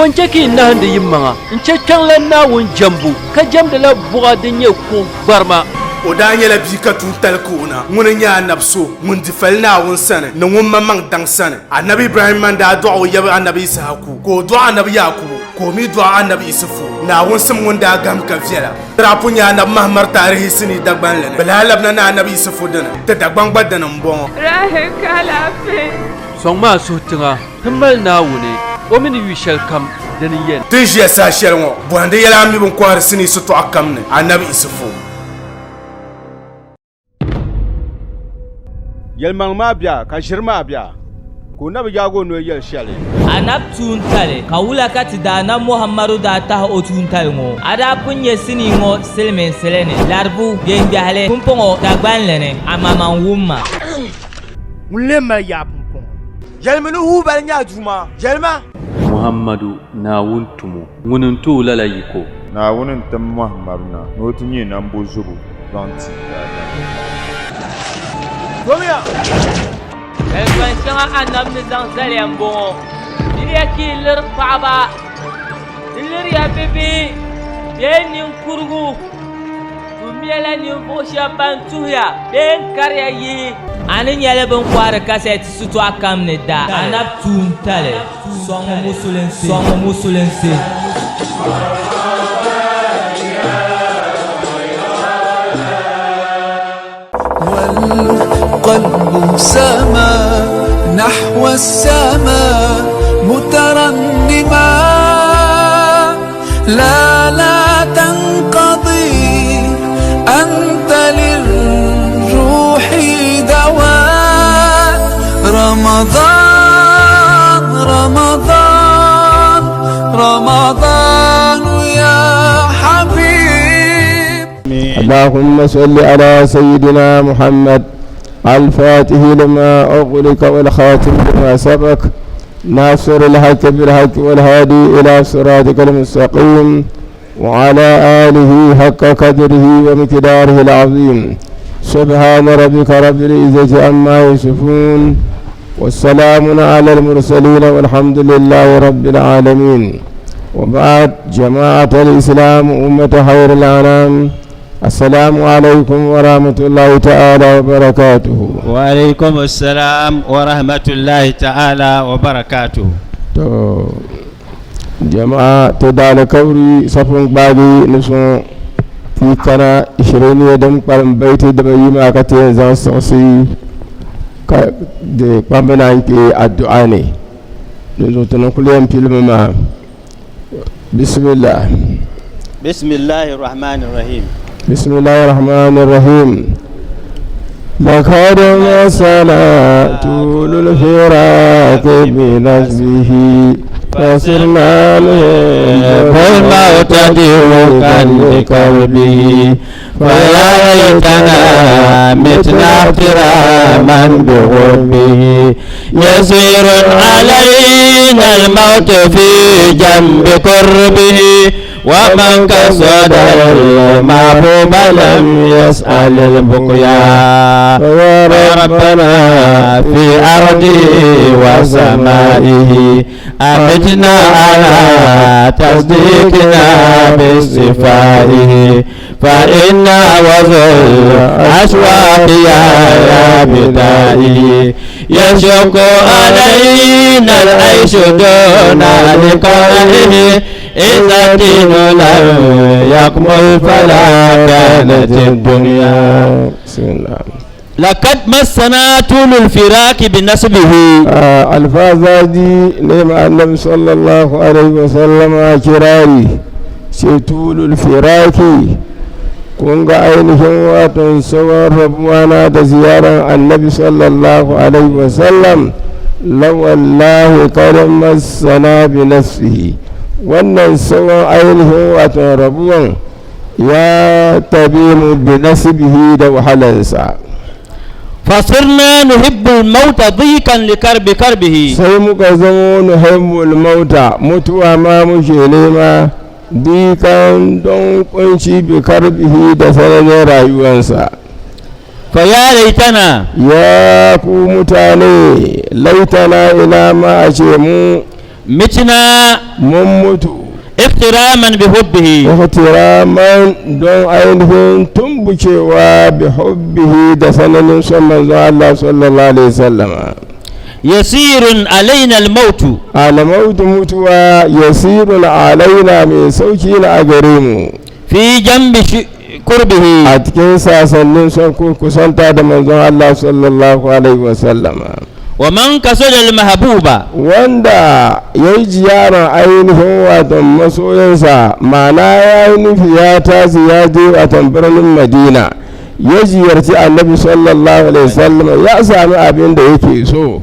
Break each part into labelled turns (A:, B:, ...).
A: Bɔ n-chɛ ka yi nahindi yimaŋa n-chɛ Kpiɔŋlan Naawuni jɛmbu, ka jɛmdila buɣa din nyɛ kuɣ gbarima?
B: O daa nyɛla bia ka tuuntali ka o na. Ŋuni n-nyɛ anabi so ŋun di fali Naawuni sani ni ŋun maŋmaŋ daŋ sani. Anabi Ibrahimma n-daa dɔɣi o yaba anabi Yisahaku, ka o dɔɣi anabi Yaakubu, ka o mi dɔɣi anabi Isufu. Naawuni sim ŋun daa gahim ka viɛla. Ti daa pun nya anabi Mahamar taarihi sinii Dagbanli ni. Bɛ lahi labina ni anabi Isufu dini. Ti Dagbaŋ gba dini m-bɔŋɔ.
C: Rahi ka alaafee.
A: Sɔŋmi a suhu tiŋa. Ti mali Naawuni, o mi ni yu shɛlikam, dini n-yɛn.
B: Ti ni ʒiya saha shɛli ŋɔ, bɔhindi yɛla a mi bɛ ni kɔhiri sinii sitɔɣu kam ni, Anabi Isufu.
D: Yɛlimaŋli maa bia ka ʒiri maa bia, ka o na bi yaag o noli yɛli shɛli.
E: Anabi tuuntali, ka wula ka ti Daanab Muhammadu daa tahi o tuuntali ŋɔ? A daa pun nya sinii ŋɔ silimiinsili ni, Laribu, Gengahili, pumpɔŋɔ Dagbanli ni, amaa man wum ma.
F: Ŋun lee mali yaa pumpɔŋɔ?
G: Yɛlimi ni Hubal nyɛ a Duuma. Yɛlima.
A: Muhammadu, Naawuni tumo, ŋuni n-ti o lala yiko.
H: Naawuni n-tim Muhammadu na ni o ti nyɛ nambozobo zaŋ ti daadamnim.
G: Domiya!
E: Kalipan shɛŋa Annabi ni zaŋ zaliya m-bɔŋɔ, Diriya ka yi liri paɣaba, di liriya bibihi bee ninkurigu. Tummiya la ninvuɣ shɛb ban tuhiya bee n-kariya yihi. A ni nyɛli bɛ ni kɔhiri kasɛti sitɔɣu kam ni da. Anabi tuuntali sɔŋmi musulinsi. Sɔŋmi musulinsi.
I: والقلب سما نحو السماء مترنما لا لا تنقضي أنت للروح دواء رمضان رمضان رمضان يا حبيب
J: اللهم صل على سيدنا محمد الفاتح لما أغلق والخاتم لما سبق ناصر الحق بالحق والهادي إلى صراطك المستقيم وعلى آله حق قدره ومقداره العظيم سبحان ربك رب العزة عما يصفون والسلام على المرسلين والحمد لله رب العالمين وبعد جماعة الإسلام أمة خير الأنام السلام عليكم ورحمة الله تعالى وبركاته
K: وعليكم السلام ورحمة الله تعالى وبركاته
J: to jama'a to daalikauri safin gbaagi ni sɔŋ ti kana ishirini din kpalim baiti dibayi maa ka ti yɛn zaŋ siɣisi ka di kpambi naan kpe addu'a ni dinzuɣu ti ni kuli yɛn pilimi maa bismillah
K: bismillahir rahmanir rahim
J: bismillahir rahmanir rahim لقد مسنا طول الفراق بنفسه فصرنا
K: بالموت ديوكا لقلبه فيا ليتنا متنا احتراما بغربه يسير علينا الموت في جنب قربه ومن قصد المعبوب لم يسأل البقيا
J: يا
K: ربنا في أرضه وسمائه أمتنا على تصديقنا باستفائه فإنا وذل أشواق يا بدائه يشق علينا العيش دون لقائه إذا الدين لم يكمل فلا كانت الدنيا
J: بسم الله
K: لقد مسنا طول الفراق بنسبه
J: alfazazi ne ma annabi sallallahu alaihi wasallama kirari ce tulul firaki kun ga ainihin watan tsawon rabuwana da ziyarar annabi sallallahu alaihi wasallam lawallahi qad massana bi nafsihi wannan tsawon ainihin watan rabuwan ya tabi mu bi nasibihi da wahalansa
K: فصرنا نحب الموت ضيقا لكرب كربه
J: sai muka zamo nuhibbul mauta mutuwa ma muke nema dikan don kunci bi karbihi da sananin rayuwansa
K: فيا ليتنا
J: ya ku mutane laitana ina ma a ce mu
K: Mitna.
J: Mun mutu.
K: Ihtiraman bi hubbihi.
J: Ihtiraman don ainihin tumbucewa bi hubbihi da sananin son manzo Allah sallallahu alaihi wasallama.
K: Yasirun alaina almautu.
J: Almautu mutuwa yasirun alaina mai sauki na a gare mu.
K: Fi jambi kurbihi.
J: A cikin sasannin son kusanta da manzon Allah sallallahu alaihi wasallama.
K: Wa man kasada al-mahbuba.
J: Wanda ya yi ziyarar ainihin watan masoyansa, ma'ana ya yi nufi ya tashi ya je watan birnin Madina, ya ziyarci annabi sallallahu alaihi wasallam, ya sami abin da yake so.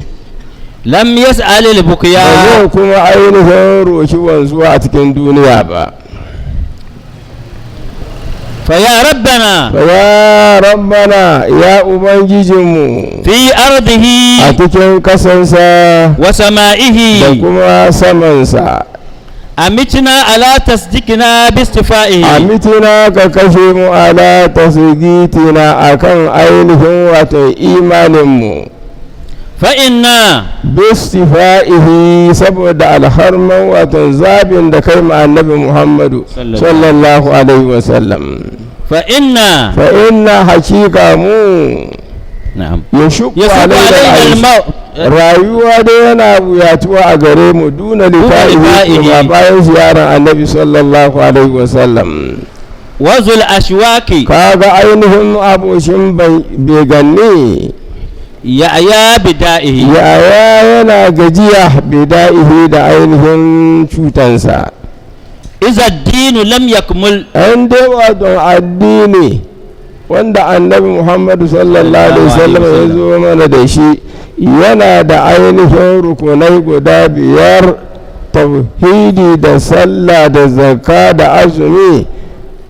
K: Lam yas'al al-buqya.
J: Ba zai kuma ainihin roki wanzuwa a cikin duniya ba.
K: Fa ya rabbana.
J: Fa ya rabbana, ya ubangijinmu.
K: Fi ardihi.
J: A cikin kasansa.
K: Wa sama'ihi.
J: Da kuma samansa.
K: Amitina ala tasdikina bi istifa'ihi.
J: Amitina ka kashe mu ala tasdikitina akan ainihin wato imaninmu.
K: Fa inna
J: bi istifa'ihi, saboda alharman wato zabin da kai ma annabi Muhammadu sallallahu alaihi wa sallam.
K: Fa inna.
J: Fa inna hakika mu.
K: Na'am.
J: Yashukku alaina al-maut. Rayuwa dai yana wuyatuwa a gare mu duna lifa'ihi kuma bayan ziyarar annabi sallallahu alaihi wa sallam.
K: Wazul ashwaki.
J: Kaga ainihin aboshin beganni.
K: Ya'ya bida'ihi.
J: Ya'ya yana gajiya bida'ihi da ainihin cutansa.
K: Iza dinu lam yakmul.
J: An dai wato addini wanda annabi Muhammadu sallallahu alaihi wasallam ya zo mana da shi yana da ainihin rukunai guda biyar: tauhidi da sallah da zakka da azumi.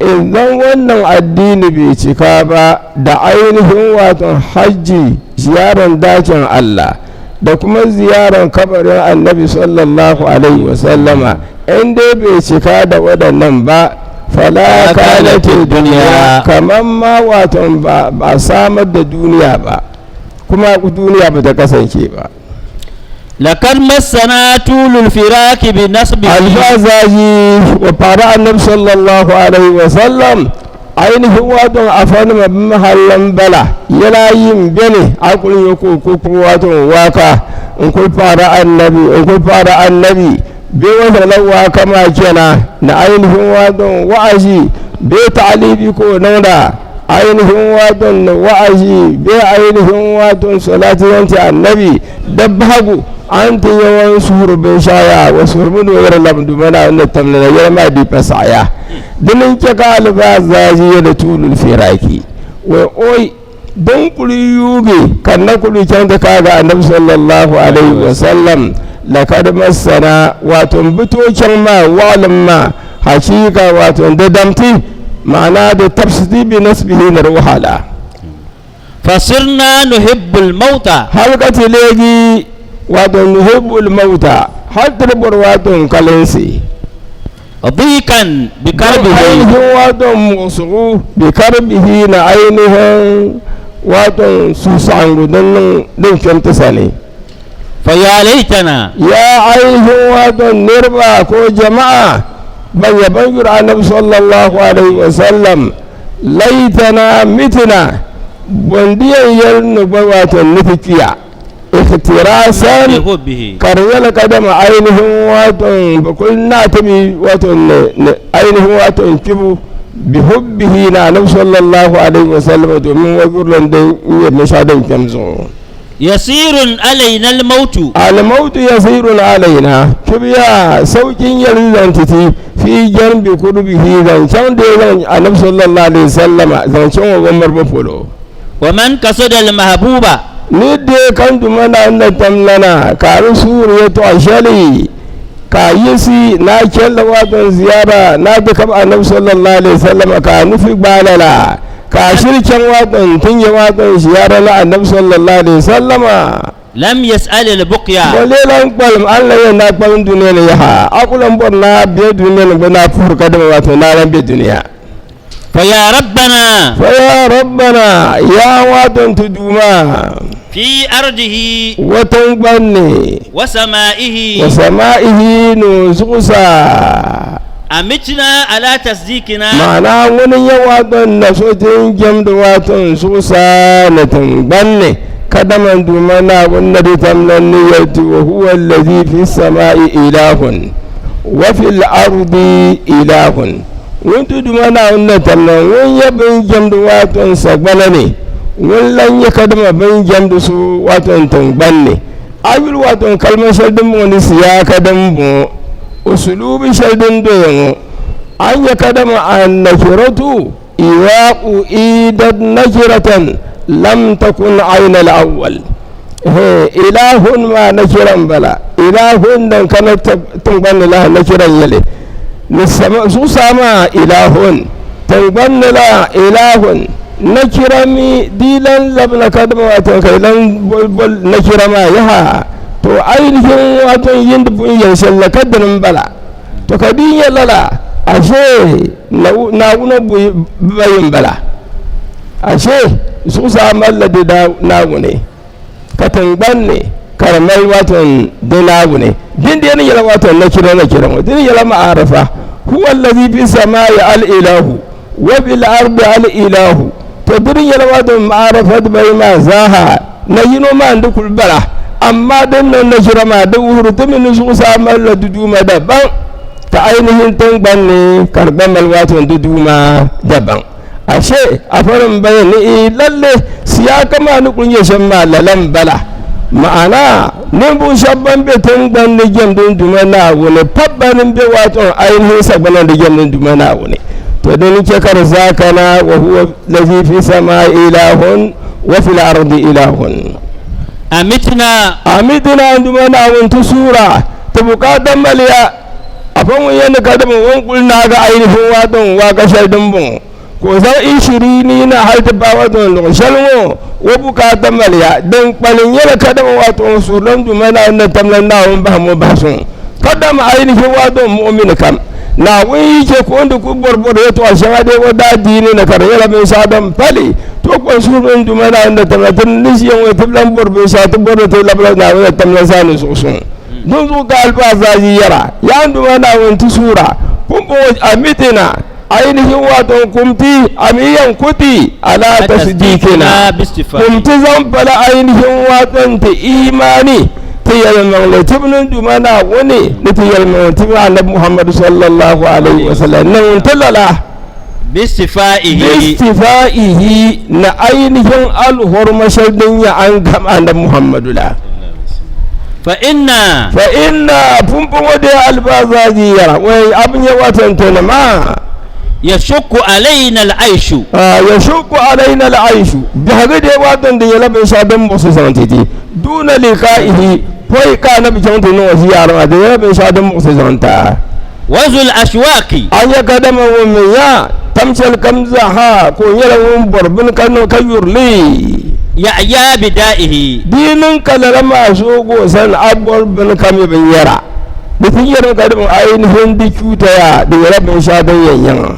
J: Idan wannan addini bai cika ba da ainihin wato hajji, ziyarar dakin Allah da kuma ziyarar kabarin annabi sallallahu alaihi wasallama, in dai bai cika da waɗannan ba, fala kanati duniya, kamar ma wato ba samar da duniya ba, kuma duniya ba ta kasance ba.
K: Lakar masana tulul firaki bi nasbi.
J: Alfazaji wa fara annabi sallallahu alaihi wasallam ainihin wato a fannin mahallan bala yana yin bene akulin ya ko wato waka in kun fara annabi, in kun fara annabi bai wata lawa kama kenan na ainihin wato wa'azi bai ta'alibi ko nauna ainihin wato wa'azi bai ainihin wato salatu yanti annabi da bagu an ta yawan suhurbin shaya wa suhurbin dogar lamdu mana wannan tamlana yana ma di fasaya dinin ke ka alba zaji ya da tulul firaki wa oi don kuli yuge kan na kuli can ta kaga annabi sallallahu alaihi wa sallam lakad masana wato bitocin ma walin ma hakika wato da damti ma'ana da tafsiri bi nasbihi na ruhala.
K: Fasirna nuhibbul mauta.
J: Har ka tilegi wato nuhibbul mauta har turbar wato kalinsi.
K: Dhikan bi karbihi.
J: Ainihin wato musu bi karbihi na ainihin wato su sangudan din kyamtisa ne.
K: Fa ya laitana.
J: Ya ainihin wato nirba ko jama'a ban yaban yura annabi sallallahu alaihi wasallam laitana mitina bandiyan yarnu ba wato nufikiya ihtirasan karyal kadama ainihin wato bakul na tabi wato ainihin wato kibu bi hubbihi na annabi sallallahu alaihi wasallam domin wagurlan da iya nishadan kyamzo.
K: Yasirun alaina almautu.
J: Almautu yasirun alaina kibiya saukin yarzan titi fi janbi kurbihi zancen da ya annabi sallallahu alaihi wasallama zancen wa gwamnar bafolo.
K: Wa man kasada almahbuba.
J: Ni da kan dumana na tamlana karu suriya to ashali ka yisi na kella wato ziyara na da kam annabi sallallahu alaihi wasallama ka nufi balala ka shirken wato tunye wato ziyara na annabi sallallahu alaihi wasallama.
K: Lam yas'al al-buqya.
J: Walelan kwalm Allah ya na kwalm duniya ne ya ha akulan bor na biye duniya ne na furka da wato na ran biye duniya.
K: فيا ربنا
J: فيا ربنا يا واتن تدوما
K: في أرضه
J: وتنبني
K: وسمائه
J: وسمائه نوزغسا
K: أمتنا على تصديقنا
J: ma'ana wani ya waton na sotin jam da waton susa na tangbanne kadaman dumana wanda da tamnan niyyati wa huwa allazi fi samai ilahun wa fil ardi ilahun wun tu dumana wanda tamnan wun ya bin jam da waton sagbana ne wun lan ya kadama bin jam da su waton tangbanne ayul waton kalmar shardin wani siyaka dan bu usulubi shardin doyan an ya kadama an nakiratu idza uidat nakiratan lam takun ayna al-awwal he ilahun ma nakiran bala ilahun dan kana tungban la nakiran yale nisama su sama ilahun tungban la ilahun nakirami dilan labna kadama wato kai lan bolbol nakirama yaha to ainihin wato yin dubun yanshan lakadarin bala to kadin yalala ashe na wuna bayin bala ashe su samar da da nagu ne katangban ne karamai waton da nagu ne din da yana yala waton na kira na kira din yala ma'arafa huwa allazi fi samai al ilahu wa bil ardi al ilahu to din yala waton ma'arafa bai ma zaha na yino ma ndukul bala amma din nan na kira ma da wurtumin su samar da duduma daban ta ainihin tungban ne karɓar malwatun duduma daban ashe a farin bayani lalle siya kama ni kunye shan malalan bala ma'ana nimbu shabban be tungban ni gem dun duma na wuni fabbanin be waton ainihin sabbanan da gem dun duma na wuni to din ke kar zakana wa huwa lazi fi sama ilahun wa fil ardi ilahun
K: أمتنا
J: amidina duma na wun sura ta bukatan maliya a fanwun yadda ka dama wankul na ga ainihin waton wa kashar dimbin ko zan ishiri ni na har ta ba waton lokacin wo bukatan maliya don kwalin yadda ka dama waton suran duma na wannan tamlan na wun ba mu ba sun kada ma ainihin waton mu'min kam na wun yi ke ko wanda ku borbor ya to a shan dai wada dini na kar yala bin sadan fali to kon suran duma na wannan tamlan tun nishiyan wai tablan borbor sa ta borbor ta labla na wannan tamlan sani sosun don zo ga alfazaji yara ya nduma na wanti sura kumbo a mitina ainihin wato kumti amiyan kuti ala tasdikina
K: باستفاء
J: kumti zan fala ainihin wato ta imani ta yalman latibnin duma na wani da ta yalman tibin annabi muhammad sallallahu alaihi wasallam nan talala
K: باستفائه
J: bistifa'ihi na ainihin alhurmashar ya an gama annabi muhammadu la
K: فإن
J: fa inna pumpun wadda albazaji yara wai abin ya watan tona ma
K: يشق علينا العيش
J: ya shuku alaina al'aishu bi haga da watan da ya labin sha don musu zantiti duna liqa'ihi foi ka na bikin tuno wasu yara da ya labin sha don musu zanta
K: وذو الأشواق
J: an ya kadama wa min ya tamshal kamza ha ko yala wun borbin kano kayurli
K: يعيا بدائه
J: dinin kalala masu gosan abuwar bin kame bin yara bikin yaran kadama ainihin di cutaya da ya labin sha don yanyan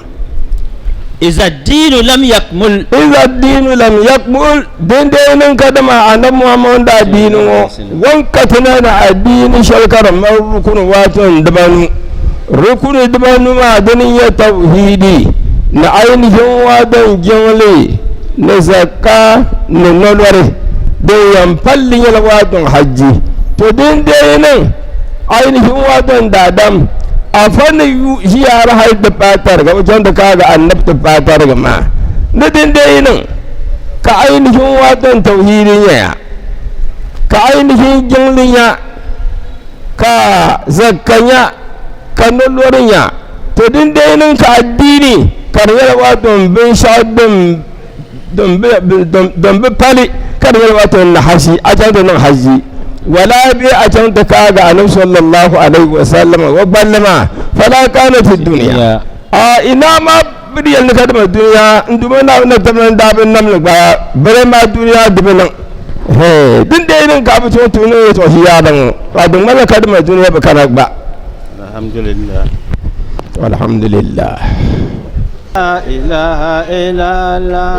K: إذا الدين لم يكمل
J: iza dinu lam yakmul din dinin kadama annabi muhammad da dinu wanka tunana addini shalkar man rukun waton dabanu rukun dabanu ma dinin ya tauhidi na ainihin waton jinle na zakka na nolware da yan fallin yala waton hajji to din dinin ainihin waton dadam a fannin ziyara har da fatar ga wajen da kaga annabta fatar ga ma na dindayi ka ainihin watan tauhidin yaya ka ainihin jinlin ya ka zakkanya ka nolorin ya to dindayi ka addini karyar waton bin sha don bi fali karyar waton na hashi a can da nan haji wala bi a can ta kaga annabi sallallahu alaihi wasallam wa ballama fala kana fi duniya a ina ma bidiyal ni kadama duniya nduma na na tamlan dabin nam ba bare ma duniya dubi nan he din da irin ka fito tuno ya to shi ya dan ba dun mala kadama duniya ba kana ba
D: alhamdulillah
J: alhamdulillah.
K: La ilaha illallah.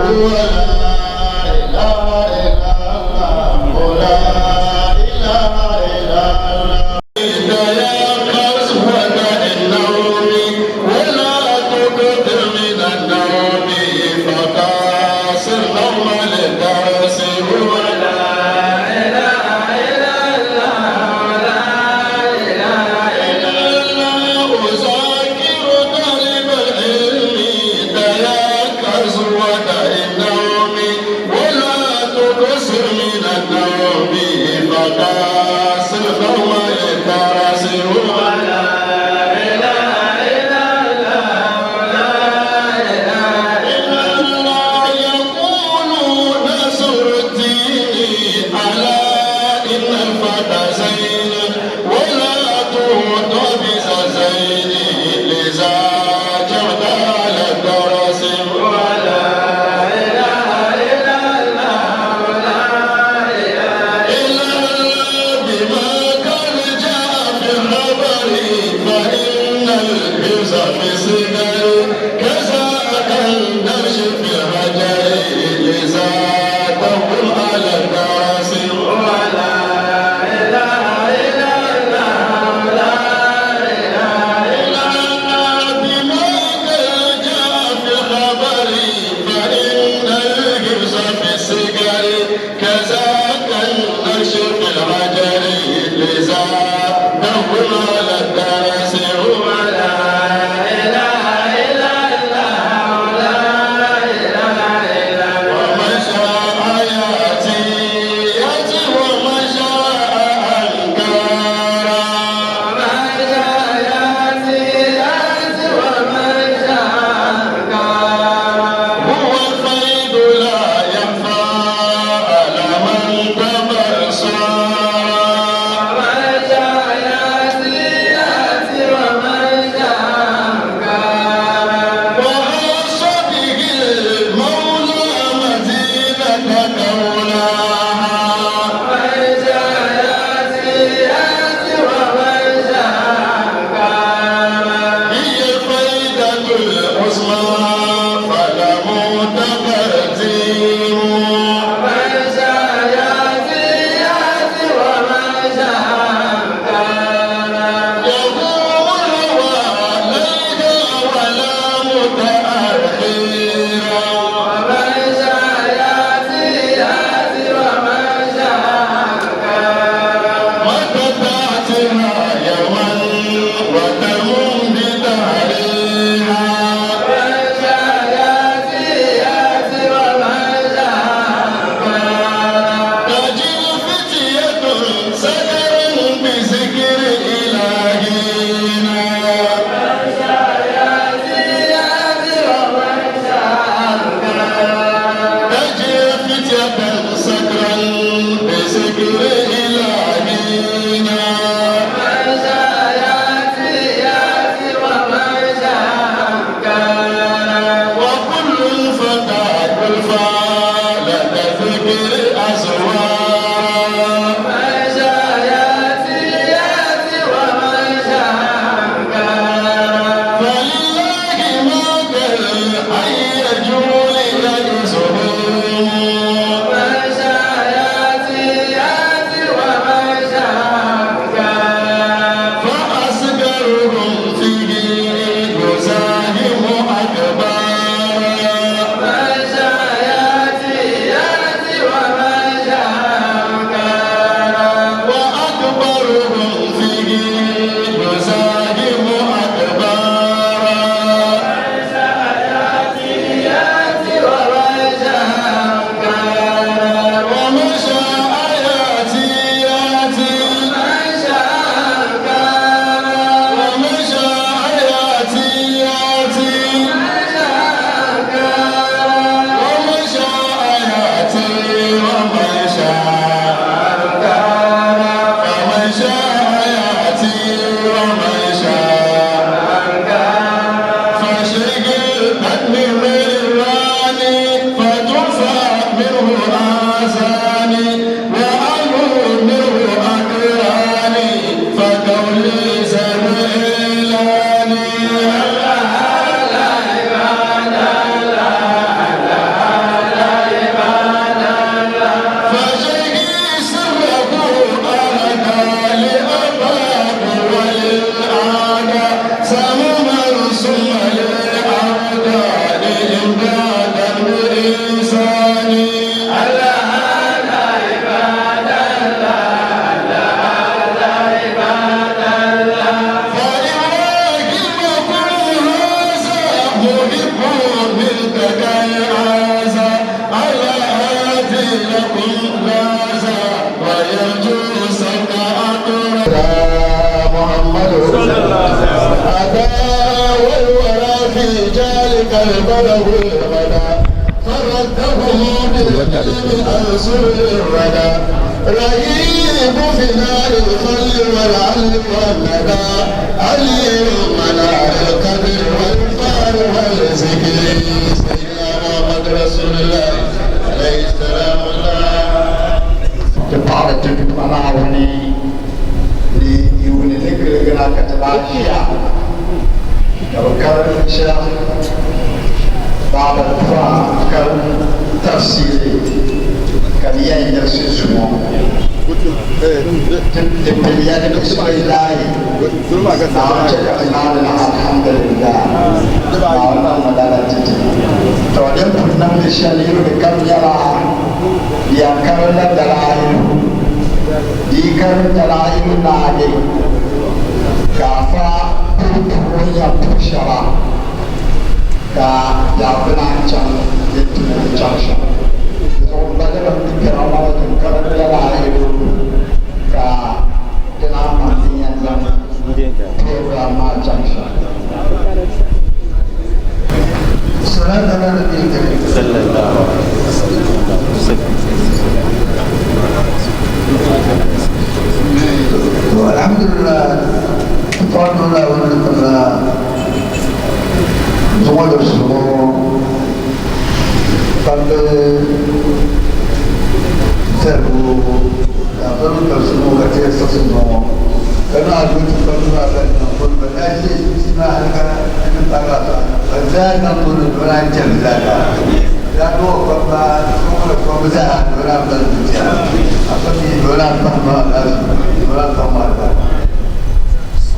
L: Ti paɣiri ti Duuma Naawuni ni yuuni ni giligira ka ti daa ʒiya ka bɛ karim Shɛh Baaba Dua karim tafsiiri ka di yɛn yiɣisi zuŋɔ. Di piliya ni bisimilahi, Naawuni chɛ ka ti maani li alhamdulillah, Naawuni niŋmi lala ti ti. Tɔ! Din pun niŋdi shɛli yuuni kam nyɛla di yɛn karimla dalailu, di yi karim dalailu naagi ka afa puri pubu o ni yɛn puhi shɛba ka biɛɣu bi naan chaŋ din tu ni di chaŋ shɛm. Di zuɣu m ba ni bɛn bi kpɛra ŋɔ din karim dalailu ka di naan niŋ din yɛn zaŋ program maa chaŋ shɛm.
M: صلاة على النبي الكريم
N: صلى الله عليه وسلم.
M: الحمد لله تفضل ونتمنى زملاء السمو قبل تربو قبل ترسمو كثير سسمو كما أقول تفضل على نقول بلاش اسمع لك أن ترى فزاد نقول ولا جل لا هو قبل قبل ولا بل ولا فهم ولا فهم.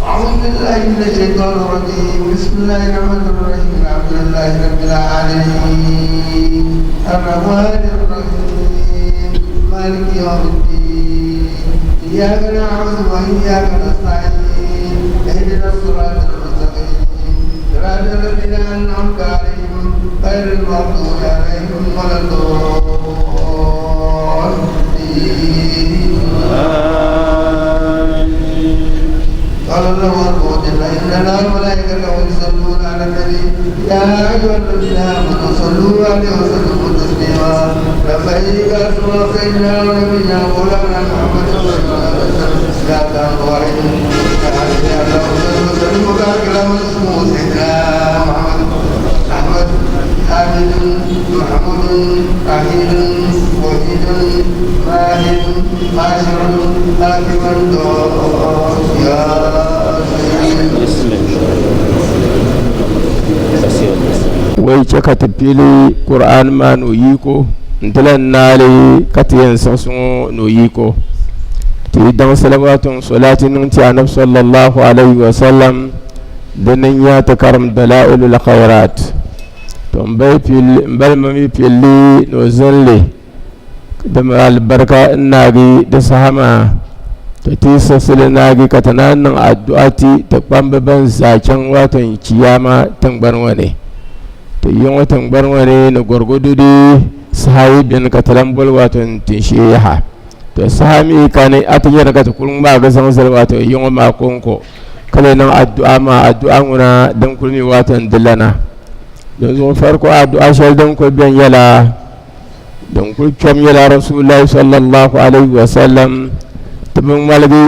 M: أعوذ بالله من الشيطان الرجيم. بسم الله الرحمن الرحيم. الحمد لله رب العالمين الرحمن الرحيم مالك يوم الدين إياك نعبد وإياك نستعين اهدنا الصراط المستقيم صراط الذين أنعمت عليهم غير المغضوب عليهم ولا الضالين. قال الله عز وجل إن الله وملائكته يصلون على النبي يا أيها الذين آمنوا صلوا عليه وسلموا تسليما. لبيك أسمى سيدنا ونبينا مولانا محمد صلى الله عليه وسلم لا تنظرين وسلم وبارك له اسمه سيدنا محمد أحمد حامد محمود رحيم وحيد ماهر عاشر حاكما يا
J: Wai chɛ ka ti pili Qur'an maa ni o yiko n-ti lan naai li ka ti yɛn siɣisi ŋɔ ni o yiko. Ti yi daŋ salawaatu n-solaati niŋ ti Anabi sallallahu alayhi wa sallam dini n-nyɛ ti karim Dalailul Khairat. To m balima mi pilli ni o zini li di alibarika n-naagi di saha maa. To ti yi siɣisi li naagi ka ti naan niŋ addu'a ti ti kpamba ban zaa chaŋ wato chiyaama tiŋgbani ŋɔ ni. Ti yi ŋɔ tiŋgbani ŋɔ ni ni gɔrgodo di saha yi beni ka ti lan boli wato tinshee yaha. To saha mi kani a ti nyari ka ti kuli ŋmaagi zaŋ zali wato yi ŋɔ maa kɔŋko ka lee niŋ addu'a maa addu'a ŋuna din kuli mi wato di lana. Dinzuɣu fariko addu'a shɛli din kuli beni nyɛla din kuli kpɛm nyɛla Rasulillahi sallallahu alayhi wa sallam ti bi ŋmaligi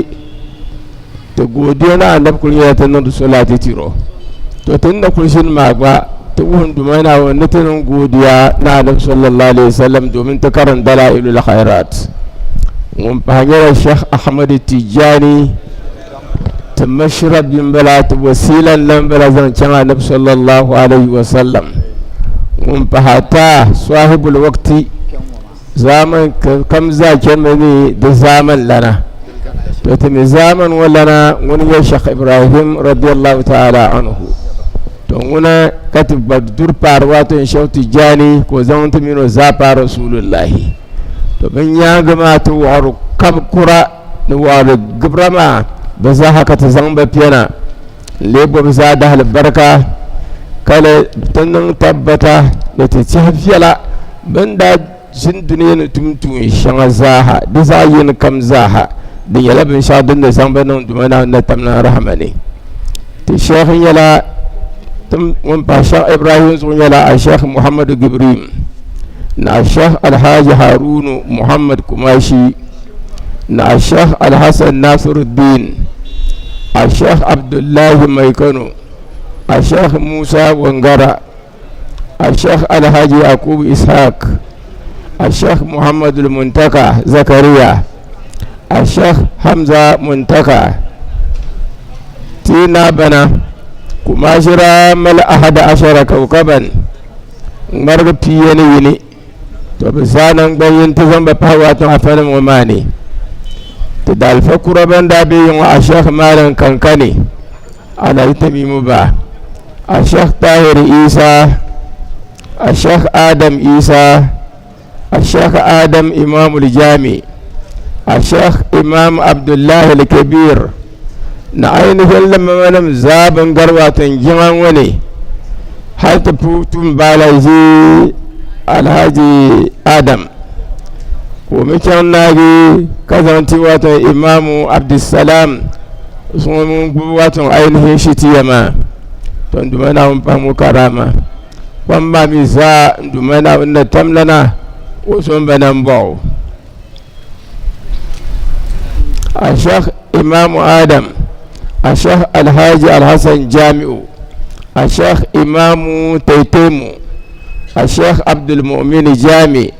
J: ti goodiya ni anabi kuli nyɛla ti niŋdi solati tiro. To ti ni na kuli ʒini maa gba ti wuhi Duuma Naawuni ni ti niŋ goodiya ni anabi sallallahu alayhi wa sallam domin ti karim dalailul khairat. Ŋun pahi nyɛla Sheikh Ahmad Tijani ti mashrab m-bala ti wasiila n-lan bala zaŋ chaŋ anabi sallallahu alayhi wa sallam. Ŋun pahi ata sahibul waqti zaman kam zaa chanimi ni di zaman lana. To ti mi zaman ŋɔ lana ŋuni nyɛ Sheikh Ibrahim radiyallahu ta'ala anhu. To ŋuna ka ti gba duri paari wato n Shehu Tijjani ka o zaŋ ti mini o zaa paai Rasulullahi. To bɛ nyaaŋa maa ti wɔɣiri kab kura ni wɔɣiri gibira maa bɛ zaaha ka ti zaŋ ba piɛna n-lee bo bɛ zaa dahali barika ka li ti niŋ tabbata ni ti tɛhi viɛla bɛ ni daa ʒini dunia ni tum tuun shɛŋa zaaha di zaɣ yini kam zaaha di nyɛla binshɛɣu din ni zaŋ ba niŋ Duuma Naawuni na tam na rahama ni. Ti Sheikh nyɛla ŋun pahi Sheikh Ibrahim zuɣu nyɛla a Sheikh Muhammadu Gibrim ni a Sheikh Alhaji Harunu Muhammad Kumashi ni a Sheikh Alhassan Nasiruddin a Sheikh Abdullahi Mai Kano a Sheikh Musa Wangara a Sheikh Alhaji Yakubu Ishaq a Sheikh Muhammadu Muntaka Zakariya a Sheikh Hamza Muntaka tina bana kumashira mal ahada ashara kaukaban ŋmarigi piya ni yini to bi zaa naŋgban yini ti zaŋ ba pahi waatan afanim ŋɔ maa ni ti daalifa kura ban daa be yiŋɔ a Sheikh Malam Kankani Alhaji Tamimu Ba a Sheikh Tahir Isa a Sheikh Adam Isa a Sheikh Adam Imamul Jami a Sheikh Imam Abdullahi Al-Kabir na ainihin lamamanim zaa bin gari watan jiŋa ŋɔ ni hali ti pu tum baala ʒi Alhaji Adam ka o mi chaŋ naagi ka zaŋ ti watan Imamu Abdulsalam zuŋɔ ŋun gbubi watan ainihin shitiya maa to n Duuma Naawuni pahi ŋɔ karama kpam maa mi zaa n Duuma Naawuni na tamlana o so n ba na m-bɔɣi o a Sheikh Imamu Adam a Sheikh Alhaji Alhassan Jamiu a Sheikh Imamu Taitaimu a Sheikh Abdul Mu'min Jami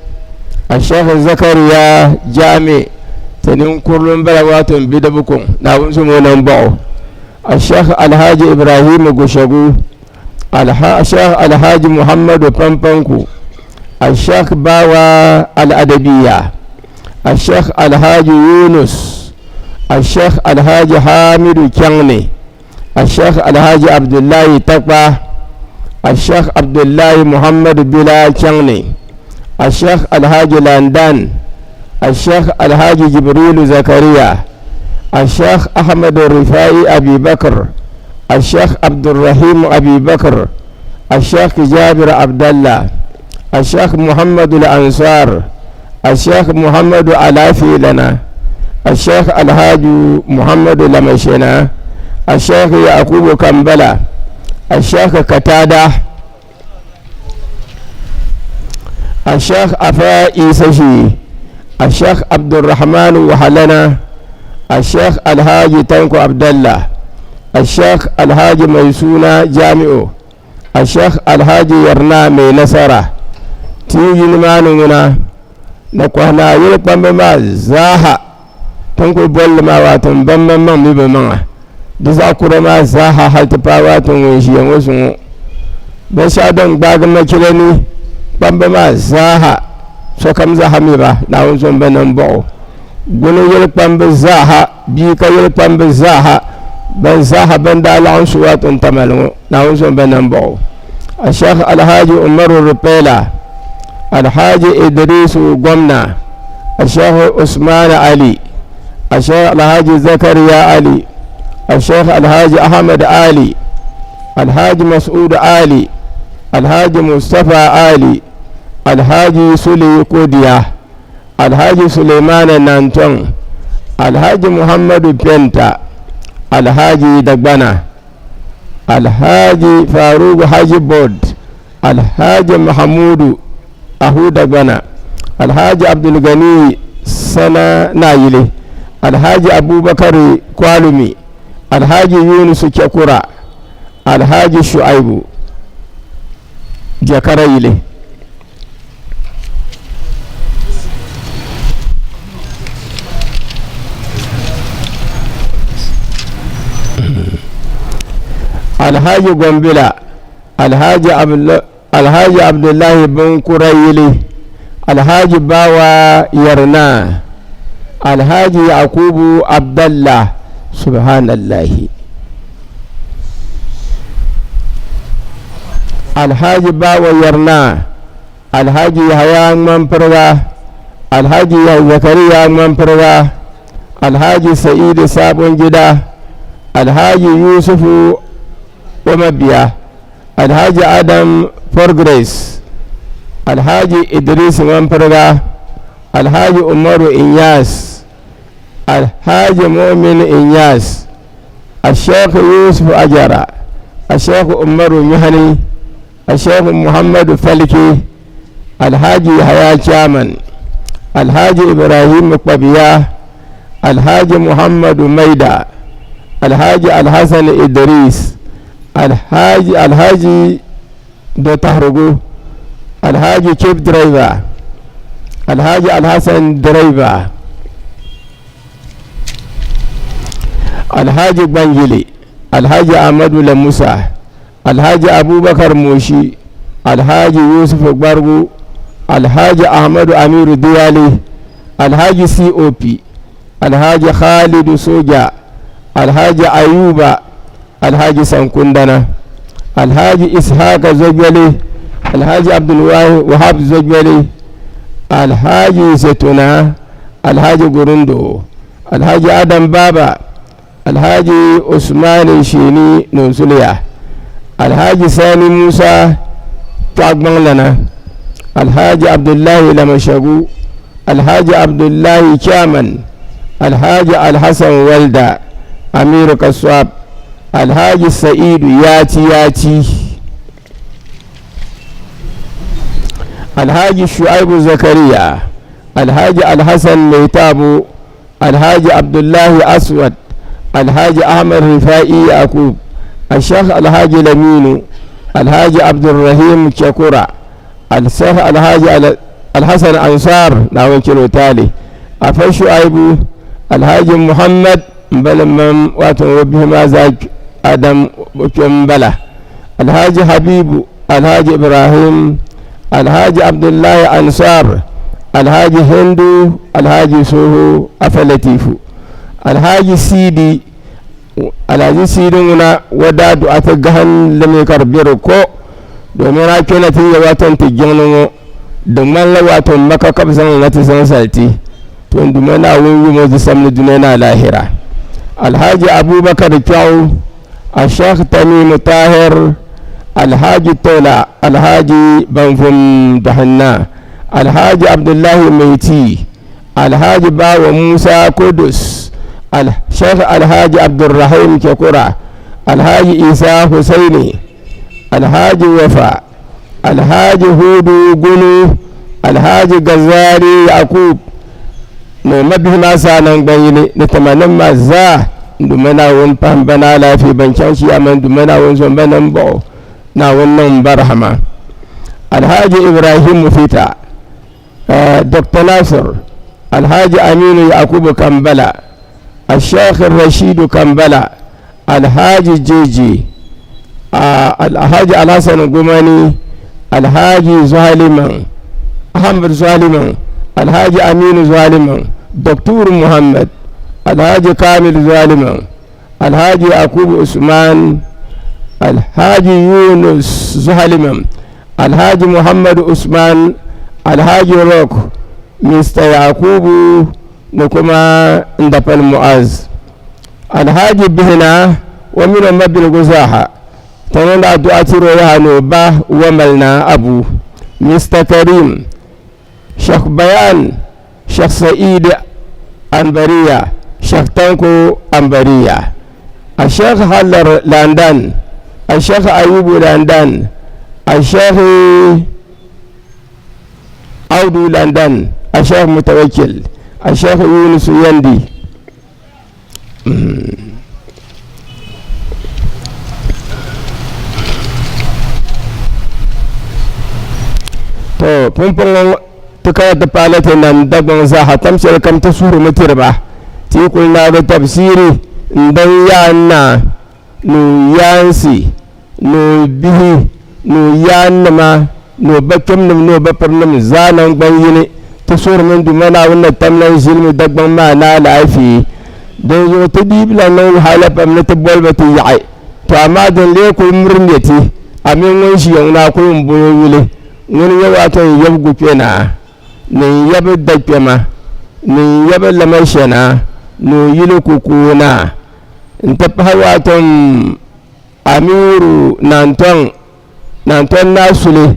J: a Sheikh Zakariya Jami ti ninkurili m-bala wato n bidibi kuŋ Naawuni zo o na m-bɔɣi o a Sheikh Alhaji Ibrahim Gushagu a Sheikh Alhaji Muhammadu Pampanku a Sheikh Bawa Al-Adabiya a Sheikh Alhaji Yunus a Sheikh Alhaji Hamidu Kyaŋni a Sheikh Alhaji Abdullahi Takpa a Sheikh Abdullahi Muhammadu Bila Kyaŋni a Sheikh Alhaji Landan a Sheikh Alhaji Jibrilu Zakariya a Sheikh Ahmadu Rifai Abi Bakr a Sheikh Abdulrahim Abi Bakr a Sheikh Jabir Abdallah a Sheikh Muhammadu Al-Ansar a Sheikh Muhammadu Alafi Lana a Sheikh Alhaji Muhammadu Lamashena a Sheikh Yakubu Kambala a Sheikh Katada a Sheikh Afa Isa Shi a Sheikh Abdulrahman Wahalana a Sheikh Alhaji Tanko Abdallah a Sheikh Alhaji Maisuna Jami'u a Sheikh Alhaji Yarna Mai Nasara ti yini maa ni ŋuna na kɔhi naa yili kpamba maa zaaha tin kuli bolli maa wato n ban maŋ maŋ mi bi maŋa di zaɣ kura maa zaaha hali ti paai wato ŋun ʒiya ŋɔ zuŋɔ binshɛɣu din gbaagi machila ni kpamba maa zaaha sokam zaaha mi ba Naawuni zo n-ba niŋ bɔɣu guni yili kpamba zaaha bia ka yili kpamba zaaha ban zaaha ban daa laɣim su wato n tamali ŋɔ Naawuni zo n-ba niŋ bɔɣu a Sheikh Alhaji Umaru Rupela Alhaji Idrisu Gomna a Sheikh Usman Ali a Sheikh Alhaji Zakariya Ali a Sheikh Alhaji Ahmad Ali Alhaji Mas'ud Ali Alhaji Mustapha Ali Alhaji Sule Kodiya Alhaji Suleimana Nantong Alhaji Muhammadu Penta Alhaji Dagbana Alhaji Faruk Haji Board Alhaji Mahamudu Ahu Dagbana Alhaji Abdulgani Sana Nayili Alhaji Abubakar Kwalumi Alhaji Yunus Chakura Alhaji Shu'aibu Jakara Yili Alhaji Gombila Alhaji Alhaji Abdullahi Binkurayili Alhaji Bawa Yarna Alhaji Yakubu Abdallah Subhanallahi. Alhaji Bawa Yarnaa, Alhaji Yahaya Ŋmanpiriga, Alhaji Zakariya Ŋmanpiriga, Alhaji Sa'idu Sabon Gida, Alhaji Yusufu Omabiya, Alhaji Adam Progress, Alhaji Idris Ŋmanpiriga, Alhaji Umaru Inyas, Alhaji Mu'min Inyas, Asheikh Yusuf Ajara, Asheikh Umaru Nyuhani, Asheikh Muhammadu Falke, Alhaji Yahaya Chairman, Alhaji Ibrahim Kpabiya, Alhaji Muhammadu Maida, Alhaji Alhassan Idris, Alhaji Alhaji Dotahrugu, Alhaji Chief Driver, Alhaji Alhassan Driver, Alhaji Gbanjili, Alhaji Ahmadu Lamusa, Alhaji Abubakar Moshi, Alhaji Yusuf Gbargu, Alhaji Ahmadu Amiru Diyali, Alhaji COP, Alhaji Khalidu Soja, Alhaji Ayuba, Alhaji Sankundana, Alhaji Ishaq Zogbele, Alhaji Abdul Wahab Zogbele, Alhaji Zetuna, Alhaji Gurundo, Alhaji Adam Baba, Alhaji Usmani Shini Nonsuliya, Alhaji Sani Musa Tɔɣigbaŋlana, Alhaji Abdullahi Lamashagu, Alhaji Abdullahi Chairman, Alhaji Alhassan Walda, Amiru Kasuab, Alhaji Sa'idu Yati Yati, Alhaji Shu'aibu Zakariya, Alhaji Alhassan Maitabu, Alhaji Abdullahi Aswad, Alhaji Ahmad Rifa'i Yakub, Ashekh Alhaji Laminu, Alhaji Abdulrahim Chakura, Alshekh Alhaji Alhassan Ansar Naawuni chɛl o taali, Afa Shu'aibu, Alhaji Muhammad m-bala mam wato o bihi maa zaa Adam o kpɛm m-bala, Alhaji Habibu, Alhaji Ibrahim, Alhaji Abdullahi Ansar, Alhaji Hindu, Alhaji Soho Afa Latifu, Alhaji Sidi, Alhaji Sidi ŋuna o daa duɣa ti gahim li mi ka di be di ko domin a kpɛna ti ya wato n-ti jiŋli ŋɔ di ŋmanila wato Maka ka bɛ zaŋ li na ti zaŋ zali ti to n Duuma Naawuni yum o di samli dunia ni alahira. Alhaji Abubakar Kpɛɣu, Ashekh Tamimu Tahir, Alhaji Tola, Alhaji Banvum Dahinna, Alhaji Abdullahi Maiti, Alhaji Bawa Musa Kudus, Sheikh Alhaji Abdulrahim Chakura, Alhaji Isa Husaini, Alhaji Wafa, Alhaji Hudu Gunu, Alhaji Gazali Yakub ni o mabihi maa zaa naŋgbanyini ni timanim maa zaa n Duuma Naawuni pahim ba ni alaafee ban chaŋ chiyaama n Duuma Naawuni zom ba nambɔɣu Naawuni niŋm ba rahama. Alhaji Ibrahim Mufita, Doctor Nasir, Alhaji Aminu Yakubu Kambala, Alsheikh Rashidu Kambala, Alhaji Jeje, Alhaji Alhassan Gumani, Alhaji Zuhaliman, Ahmad Zuhaliman, Alhaji Aminu Zuhaliman, Doctor Muhammad, Alhaji Kamil Zuhaliman, Alhaji Yakubu Usman, Alhaji Yunus Zuhaliman, Alhaji Muhammad Usman, Alhaji Rock, Mr. Yakubu ni kuma Ndapal Mu'az. Alhaji Bihina o mini o ma biligu zaaha ti niŋdi addu'a tiri o yaha ni o ba Wamalna Abu, Mr. Karim, Sheikh Bayan, Sheikh Sa'id Ambariya, Sheikh Tanko Ambariya, a Sheikh Hallar Landan, a Sheikh Ayubu Landan, a Sheikh Audu Landan, a Sheikh Mutawakkil, a Sheikh Yunus Yandi. To pumpɔŋɔ ti kana ti paai ti nam Dagbaŋ zaaha tam shɛli kam ti suhurimi tiri ba ti yi kuli naagi tabsiiri n-daŋ yaan naa ni o yaansi ni o bihi ni o yaannima ni o bakpɛmnim ni o bapirinima zaa naŋgban yini. Ti suhurimi n Duuma Naawuni ni tam lan ʒilimi Dagbaŋ maa ni alaafee. Dinzuɣu ti dii bi lan niŋ wahala pam ni ti boli ba ti yaɣi. To amaa din lee kul miri n-nyɛ ti A mini ŋun ʒiya ŋuna a kuli m-boli o yuli. Ŋuni n-nyɛ wato n yab Gukpenaa, ni n yab Dakpɛma, ni n yab Lamashɛnaa, ni o yili Kukuunaa, nti pahi wato m Amiru Nantɔŋ, Nantɔŋ Naa Suli,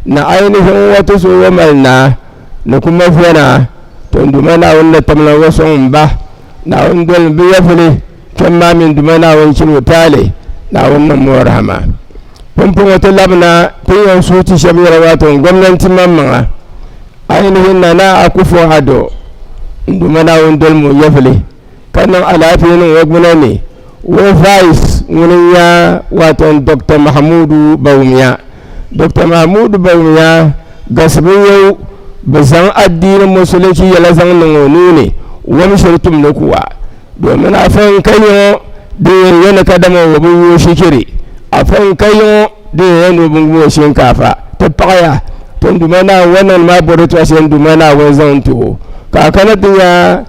J: ni ainihin wato so o mali naa, ni kuma Vɔnaa, to n Duuma Naawuni ni tamla o sɔŋ m ba, Naawuni doli bɛ yɛvuli kpɛm maa mini Duuma Naawuni chini o taali, Naawuni niŋmi o rahama. Pumpɔŋɔ ti labina ti yɛn suhi ti shɛba yɛla waato n gomnanti maŋmaŋa ainihin Nana Akufo Addo n Duuma Naawuni dolimi o yɛvuli ka niŋ alaafee niŋ o gbuna ni o vice ŋuni n-nya waato n Doctor Mahamudu Bawumia. Doctor Mahamudu Bawumia gasibu n-nyɛ bɛ zaŋ adiini musulinchi yɛla zaŋ niŋ o nuu ni wam shiri tumdi kuwa domin afa n-ka yiŋɔ din yɛn yɛli kadama o bi yu o shikiri, afa n-ka yiŋɔ din yɛn yɛli ni o bi ŋubi o shinkaafa. Ti paɣiya, ti n Duuma Naawuni niŋdi maa bɔri tɔɣisi n Duuma Naawuni zaŋ n-ti o. Ka a kana ti nya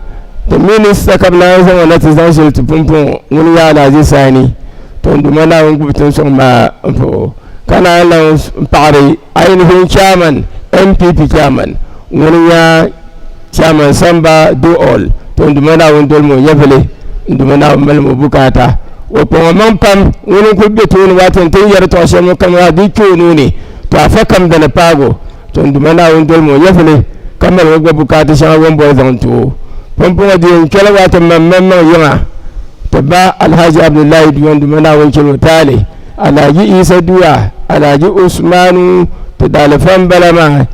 J: ti minista ka bɛ naan zaŋ o na ti zaŋ shili ti pumpɔŋɔ ŋuni n-nyɛ Alhaji Sani, ti n Duuma Naawuni gbubi ti n-sɔŋ maa m-pahi o ka naan lan paɣiri ainihin chairman, NPP chairman, ŋuni n-nyɛ Chairman Samba do all to n Duuma Naawuni dolimi o nyɛvili, n Duuma Naawuni malimi o bukaata. O kpaŋ o maŋ pam, ŋuni n-kuli be tooni waati n ti ni yɛri tɔɣ shɛli ŋɔ kam maa di kpe o nuu ni, to afa kam dini paagi o. To n Duuma Naawuni dolimi o nyɛvili ka mali o gba bukaata shɛŋa o ni bɔri zaŋ ti o. Pumpɔŋɔ di yɛn kpɛla waati m maŋ maŋ yiŋa ti ba Alhaji Abdullahi Duwa n Duuma Naawuni chɛli o taali, Alhaji Isa Duwa, Alhaji Usmanu ti daalifa m-bala maa.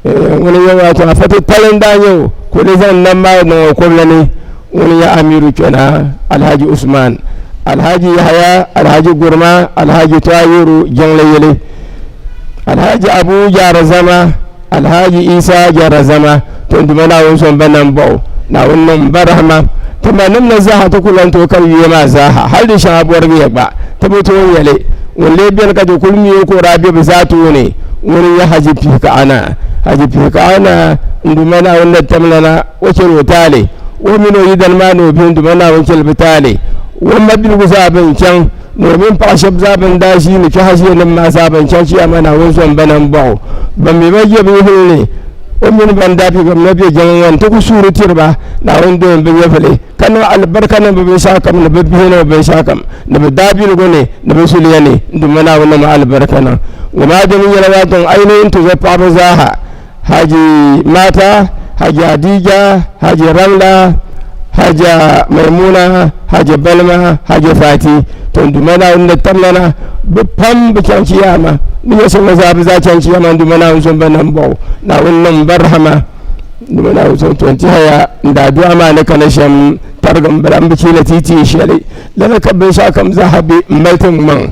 J: Ŋuni n-nyɛ wato afa titali n-daa nyɛ o ka o di zaŋ nam maa niŋ o kɔbili ni. Ŋuni n-nyɛ Amiru Kpɛna, Alhaji Usman, Alhaji Yahaya, Alhaji Guruma, Alhaji Tayiru Jiŋli Yili, Alhaji Abu Jaarazama, Alhaji Isa Jaarazama. To n Duuma Naawuni so m-ba nam bɔɣu, Naawuni niŋ m ba rahama. Ti manim ni zaaha ti ku lan tooi kari yuya maa zaaha, hal di shɛŋa bɔrigiya gba ti bi tooi nya li. Ŋun lee beni ka ti kul mi o ka o daa be bɛ zaa tooni, ŋuni n-nyɛ Haji Pihikaɣana. Haji Pihikaɣana, n Duuma Naawuni ni tamlana, o chɛl o taali. O mini o yidana maa ni o bihi n Duuma Naawuni chɛli bɛ taali. O mabiligu zaa bɛn chaŋ, ni o mini paɣ shɛb zaa bɛn daa ʒiini kpe haʒiɛnim maa zaa bɛn chaŋ Chiyaama Naawuni zom ba na m-bɔh o. Ban mi ba je bɛ nyɛvili ni, o mini ban daa be bɛn na be jiŋli ŋɔ ni ti ku suuri tiri ba, Naawuni domi bɛ nyɛvili, ka niŋ alibarika niŋ bɛ binshɛɣukam ni bɛ bihi ni bɛ binshɛɣukam ni bɛ daabiligu ni ni bɛ zuliya ni. N Duuma Naawuni niŋmi alibarika niŋ ŋɔ maa domi nyɛla waatɔŋ a yi ni yɛn ti zo paɣiba zaaha, Haji Mata, Haji Adija, Haji Ramla, Haja Maimuna, Haji Balma, Haji Fati. To n Duuma Naawuni ni tamlana bɛ pam bi chaŋ chiyaama ni nyɛ shɛŋa zaa bɛ zaa chaŋ chiyaama n Duuma Naawuni so m-ba nambɔɣu Naawuni niŋ ba rahama n Duuma Naawuni so to n tɛhaya n daa du'a maa ni kana shɛm tarigi m bala m bi cheela ti teei shɛli lala ka binshɛɣu kam zaaha be m mali ti ŋmaŋ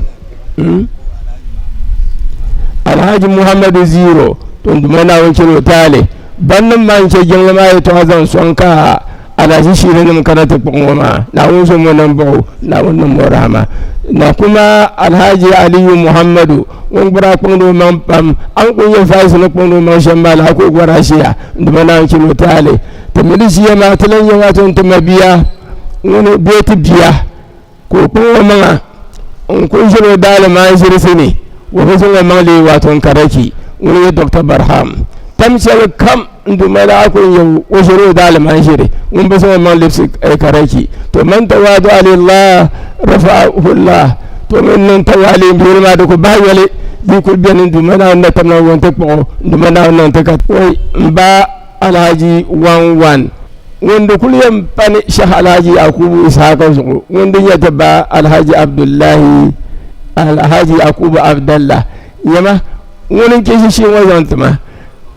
J: Alhaji Muhammadu Zero to n Duuma Naawuni chɛl o taali bannim maa n-chɛ jiŋli maa yɛtɔɣa zaŋ sɔŋ ka Alahichi shiirinim kana ti kpuɣi ŋɔ maa, Naawuni so ŋɔ nambɔɣu, Naawuni niŋm o rahama. Na kuma Alhaji Aliyu Muhammadu ŋun gba daa kpaŋdi o maŋ pam, a ni kuli nya vice ni kpaŋdi o maŋ shɛm maa laa ka o gba daa ʒiya n-dima Naawuni chɛl o taali. Ti mi di ʒiya maa ti lan nya waato n-ti mabia ŋuni bee ti bia ka o kpaŋ o maŋa n-kuli ʒiri o daali maa n-ʒirisi ni o bi zaŋ o maŋ leei waato n-karachi ŋuni nyɛ Doctor Barham. Tam shɛli kam N Duuma daa kul nyɛ o ʒiri o daalima n-ʒiri ŋun bi zaŋ o maŋ libisi karachi. To man tawadu'a lillah rafa'ahu Allah. To min niŋ tawaali m bihili maa di ku bahi yoli di kul beni n Duuma Naawuni na tamla ŋun ti kpuɣ o n Duuma Naawuni niŋ ti ka wai m ba Alhaji Wan Wan ŋun di kul yɛn pani Shɛh Alhaji Yakubu Isahaka zuɣu ŋun di nyɛ ti ba Alhaji Abdullahi Alhaji Yakubu Abdallah nyama ŋuni n-chɛ ʒishee ŋɔ zaŋ ti ma.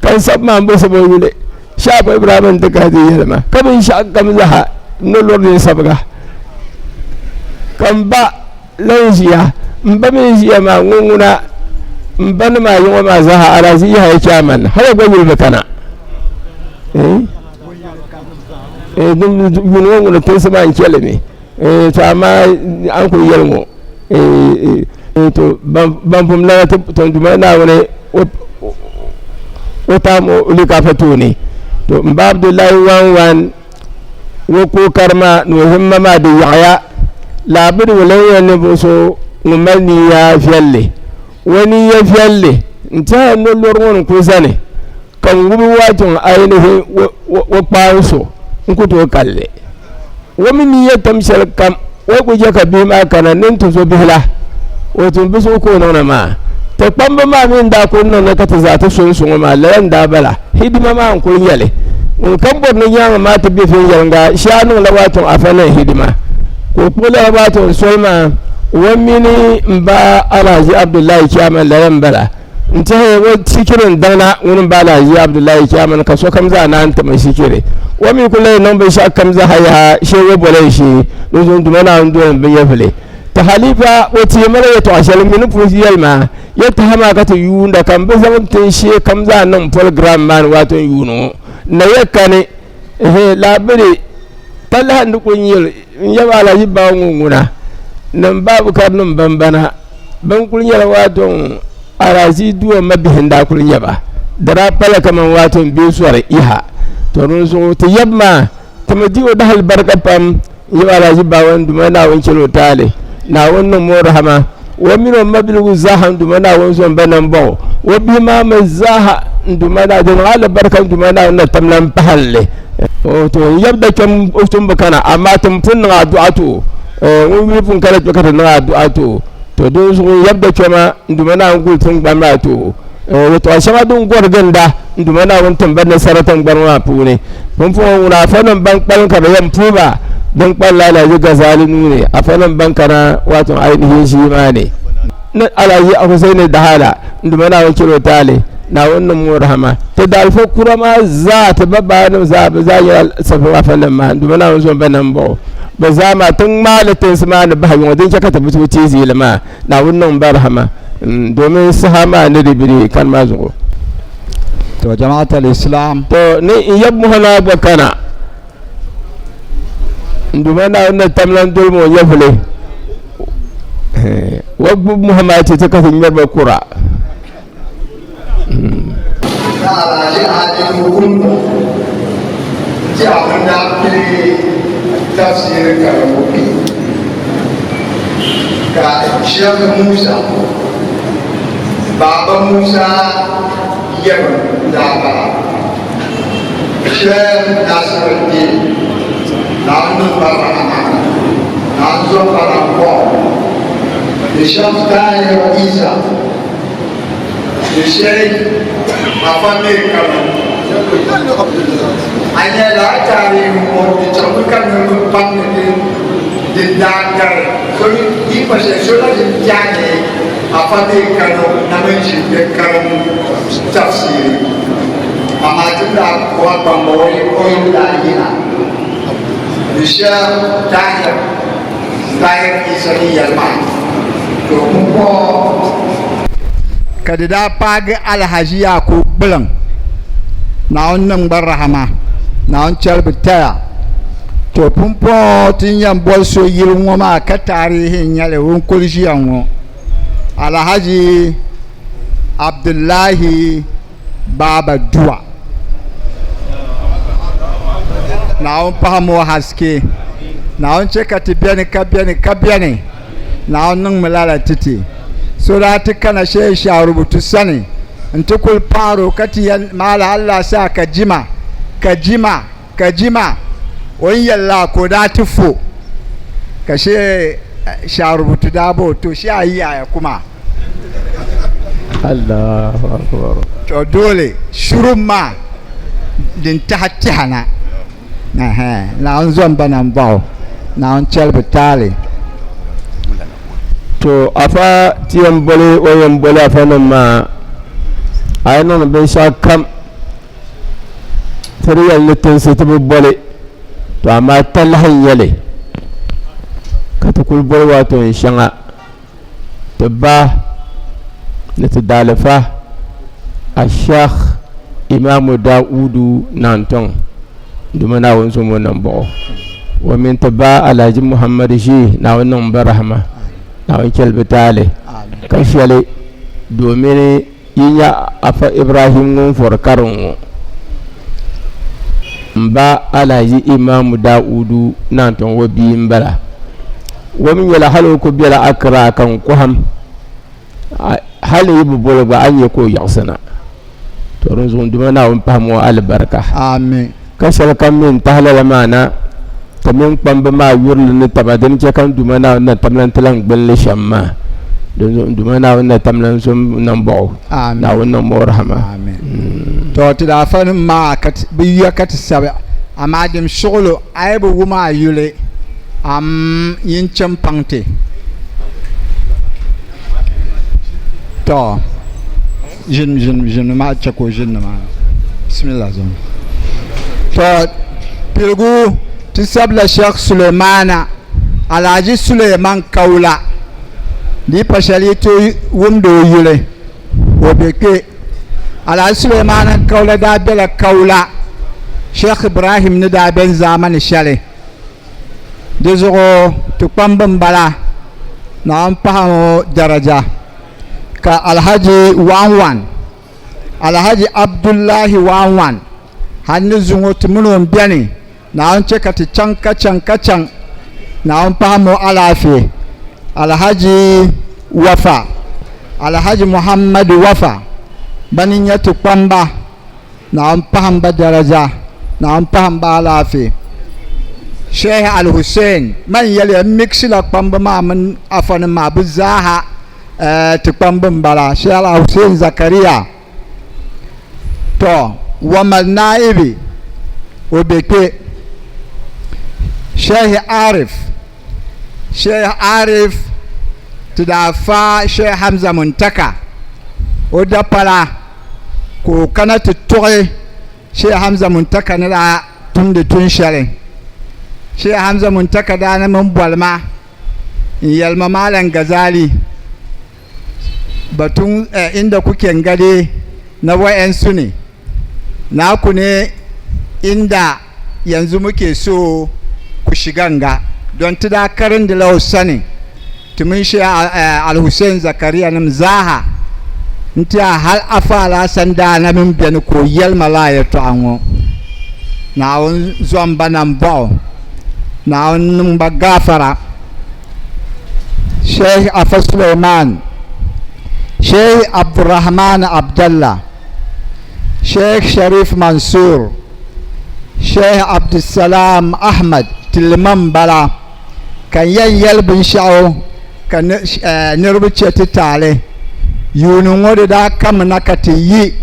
J: Ka n sabi maa m-bo sabo yuli Shaabu Ibrahim n-ti ka ti yɛli ma ka binshɛɣu kam zaa n ni lɔri din sabiga ka m ba lan ʒiya m ba mi ʒiya maa ŋun ŋuna m ba nima ayi ŋɔ maa zaa Alhaji Yahaya Chairman hali o gba yuli bi kana yuli ŋɔ ŋuni tinsi maa n-chɛ li mi to amaa a ni kuli yɛli ŋɔ to ban pun lana ti Duuma Naawuni o tam o likaafa tooni to m ba Abdullahi Wanwan o kookari maa ni o himma maa di yaɣiya laabiri o lan yɛli ninvuɣ so ŋun mali niya viɛlli. O niya viɛlli n-tɛhiya ni o lɔri ŋɔ ni ku zani ka n ŋubi waatɔŋ ainihi o kpaanso n-ku tooi kali li. O mi niya tam shɛli kam o ku je ka bihi maa kana ni n-ti zo bihi la, o tuun bi zuɣu ka o niŋda maa. Ti kpamba maa mi n-daa kuli niŋdi ka ti zaa ti so n-so ŋɔ maa, lala n-daa bala. Hidima maa n-kuli nyɛ li. Ŋun kam bɔri ni nyaaŋa maa ti be viɛnyɛliŋga shee a niŋla waatɔŋ afa niŋ hidima. Ka o kpuɣi lala waatɔŋ soli maa o mini m ba Alhaji Abdullahi Chairman lala m-bala. N tɛhi o shikiri n-daŋna ŋuni m-ba Alhaji Abdullahi Chairman ka sokam zaa naan tim n shikiri. O mi ku lahi niŋ binshɛɣu kam zaa yaha shee o boli n shee di zuɣu n Duuma Naawuni doli m binyɛvili. Ti halifa o ti mali yɛtɔɣa shɛli m mi ni pun yɛli maa yɛtɔɣa maa ka ti yuunda ka m bi zaŋ tin shee kam zaa niŋ pɔligiram maa ni wato n yuuni ŋɔ naya kani ehe laabiri talahi ni kuli nyɛli n yaba alaji bawo ŋɔ ŋuna ni m ba Abukar nim banbana bin kuli nyɛla wato alaji duwa mabihi n daa kuli nyɛba di daa pala kaman wato n bɛ sɔri yaha to di zuɣu ti yaba maa ti mi di o dahali barika pam n yaba alaji bawo n duma Naawuni chɛl o taali Naawuni niŋ o rahama o mini o mabiligu zaaha n duma Naawuni zo n ba nambɔɣu o bihi maa mi zaaha n duma Naawuni di niŋ alibarika n duma Naawuni na tam lan pahali li to n yab da kpɛm o tumbu kana amaa ti pun niŋ adu'a ti o ŋun yuli pun kana kpɛ ka ti niŋ adu'a ti o to dinzuɣu n yab da kpɛma n duma Naawuni guli tiŋgbani maa ti o yɛtɔɣa shɛŋa din gɔri ginda n duma Naawuni tim ba nasara tiŋgbani maa puuni pumpɔŋɔ ŋuna afanim ban kpalim ka bɛ yɛn puhi ba din kpalila Alhaji Gazali nuu ni afanim ban kana wato ainihin ʒii maa ni ni Alhaji Hussaini Dahala n duma Naawuni chɛl o taali Naawuni niŋm o rahama ti daalifa kura maa zaa ti ba baanim zaa bɛ zaa nyɛla safiŋ afanim maa n duma Naawuni zom ba nambɔɣu bɛ zaa maa ti ŋmaali tinsi maa ni bahi yuŋɔ din chɛ ka ti bi tooi teei ziili maa Naawuni niŋ ba rahama domin saha maa ni di biri kani maa zuɣu.
L: To jama'at al-islam.
J: To ni n yab muhana gba kana n duma Naawuni na tamla n doli ma o nyɛvuli wa gbubi Muhammad ti ka ti ŋmɛri ba kura.
L: Ka Alhaji Adi Okunbo n-ti a ŋun daa pili tafsiri karimbu kpe, ka Sheikh Musa, Baba Musa yɛm daa bala. Sheikh Nasiruddin, Naawuni niŋ ba rahama, Naawuni zom ba nambɔɣu, ni Sheikh Tahir Isa, Ni shɛli afa mi kanu. A nyɛla a taarihi ŋɔ di chaŋmi ka niŋbu pam ni di din daa gari so yi pa shɛli so na din tiɛhi ni afa mi kanu na mini ʒi bɛ karim tafsiiri amaa ti daa bɔhi kpamba o yi daa yina ni shɛli Tahir Tahir Isa ni yɛli maa to pumpɔŋɔ.
O: Ka di daa paagi Alhaji Yakubu Gbuliŋ, Naawuni niŋ ba rahama, Naawuni chɛli bɛ taya. To pumpɔŋɔ ti ni yɛn boli so yili ŋɔ maa ka taarihi n-nyɛ li, ŋun kuli ʒiya ŋɔ, Alhaji Abdullahi Baaba Dua. Naawuni pahim o haske. Naawuni chɛ ka ti beni ka beni ka beni. Naawuni niŋmi lala ti ti. So daa ti kana shee Sharubutu sani nti kuli paɣir o ka ti yɛli, Maala Allah sa ka jima, ka jima, ka jima. O ni yɛli laa ka o daa ti fo ka shee Sharubutu daa bo o, to shee a yi yaaya kuma.
J: Allahu akbar.
O: To dole shurum maa din tahi tɛha na. Naawuni zom ba nambɔɣu, Naawuni chɛli bɛ taali.
J: To afa ti yɛn boli o yɛn boli afa nim maa a yi niŋdi binshɛɣu kam ti di yɛli ni tinsi ti bi boli to amaa talahi n nyɛli ka ti kuli boli wato n shɛŋa ti ba ni ti daalifa Ashekh Imamu Dawudu Nantɔŋ duma Naawuni zom o nambɔɣu o mini ti ba Alhaji Muhammad Ʒee Naawuni niŋ ba rahama Naawuni chɛli bɛ taali ka shɛli domin yi nya Afa Ibrahim ŋun vɔri kariŋ ŋɔ m ba Alhaji Imamu Dawudu Nantɔŋ o bia m-bala. O mi nyɛla hali o ku bela Accra ka n kɔhim. Hali yi bi boli gba a ni nya ka o yiɣisina. To dinzuɣu n Duuma Naawuni pahim o alibarika.
O: Amin.
J: Ka shɛli kam mi n-tahi lala maa na, ti mini kpamba maa yurili ni taba di ni chɛ ka n Duuma Naawuni na tamla nti lan gbuni li shɛm maa. Dinzuɣu n Duuma Naawuni na tamla n-so nambɔɣu.
O: Amin.
J: Naawuni niŋm o rahama.
O: Amin. To ti daa fa nim maa ka ti bi yuya ka ti sabi, amaa dim suɣilo a yi bi wum a yuli, am yin chɛ m-paŋ ti. To ʒini ʒini ʒini maa chɛ ka o ʒini maa bismillah zom to piligu ti sabila Sheikh Sulemana Alhaji Suleiman Kaula di pa shɛli yi ti wumdi o yuli o be kpe Alhaji Sulemana Kaula daa bela Kaula Sheikh Ibrahim ni daa beni zaamani shɛli Di zuɣu ti kpamba m-bala, Naawuni pahi o daraja, ka Alhaji Wanwan, Alhaji Abdullahi Wanwan, hali ni zuŋɔ ti mini o m-beni, Naawuni che ka ti chaŋ ka chaŋ ka chaŋ, Naawuni pahim o alaafee, Alhaji Wafa, Alhaji Muhammadu Wafa, bani n-nyɛ ti kpamba. Naawuni pahim ba daraja, Naawuni pahim ba alaafee. Sheikh Al-Hussein, man yɛliya n mixila kpamba maa mini afanim maa bɛ zaaha eh, ti kpamba m-bala. Sheikh Al-Hussein Zakaria, to Wamal Naibi o be kpe. Sheikh Arif, Sheikh Arif ti daa fa Sheikh Hamza Muntaka o dapala ka o kana ti tuɣi Sheikh Hamza Muntaka ni daa tumdi tun shɛli. Sheikh Hamza Muntaka daa ni min boli ma n yɛli ma Malam Gazali batun inda kuke gade na wa'yansu ne naku ne inda yanzu muke so ku shiganga don ti daa karindila o sani ti mini Sheikh Al-Hussein Zakaria nim zaaha n-ti a hal Afa Alhassan daa na min beni ka o yɛli ma lala yɛtɔɣa ŋɔ. Naawuni zom ba nambɔɣu, Naawuni niŋ ba gaafara. Sheikh Afa Suleiman, Sheikh Abdulrahman Abdallah, Sheikh Sharif Mansur, Sheikh Abdulsalam Ahmad Tilima m-bala ka n yɛn yɛli binshɛɣu ka niriba chɛ ti taali. Yuuni ŋɔ di daa kamina ka ti yi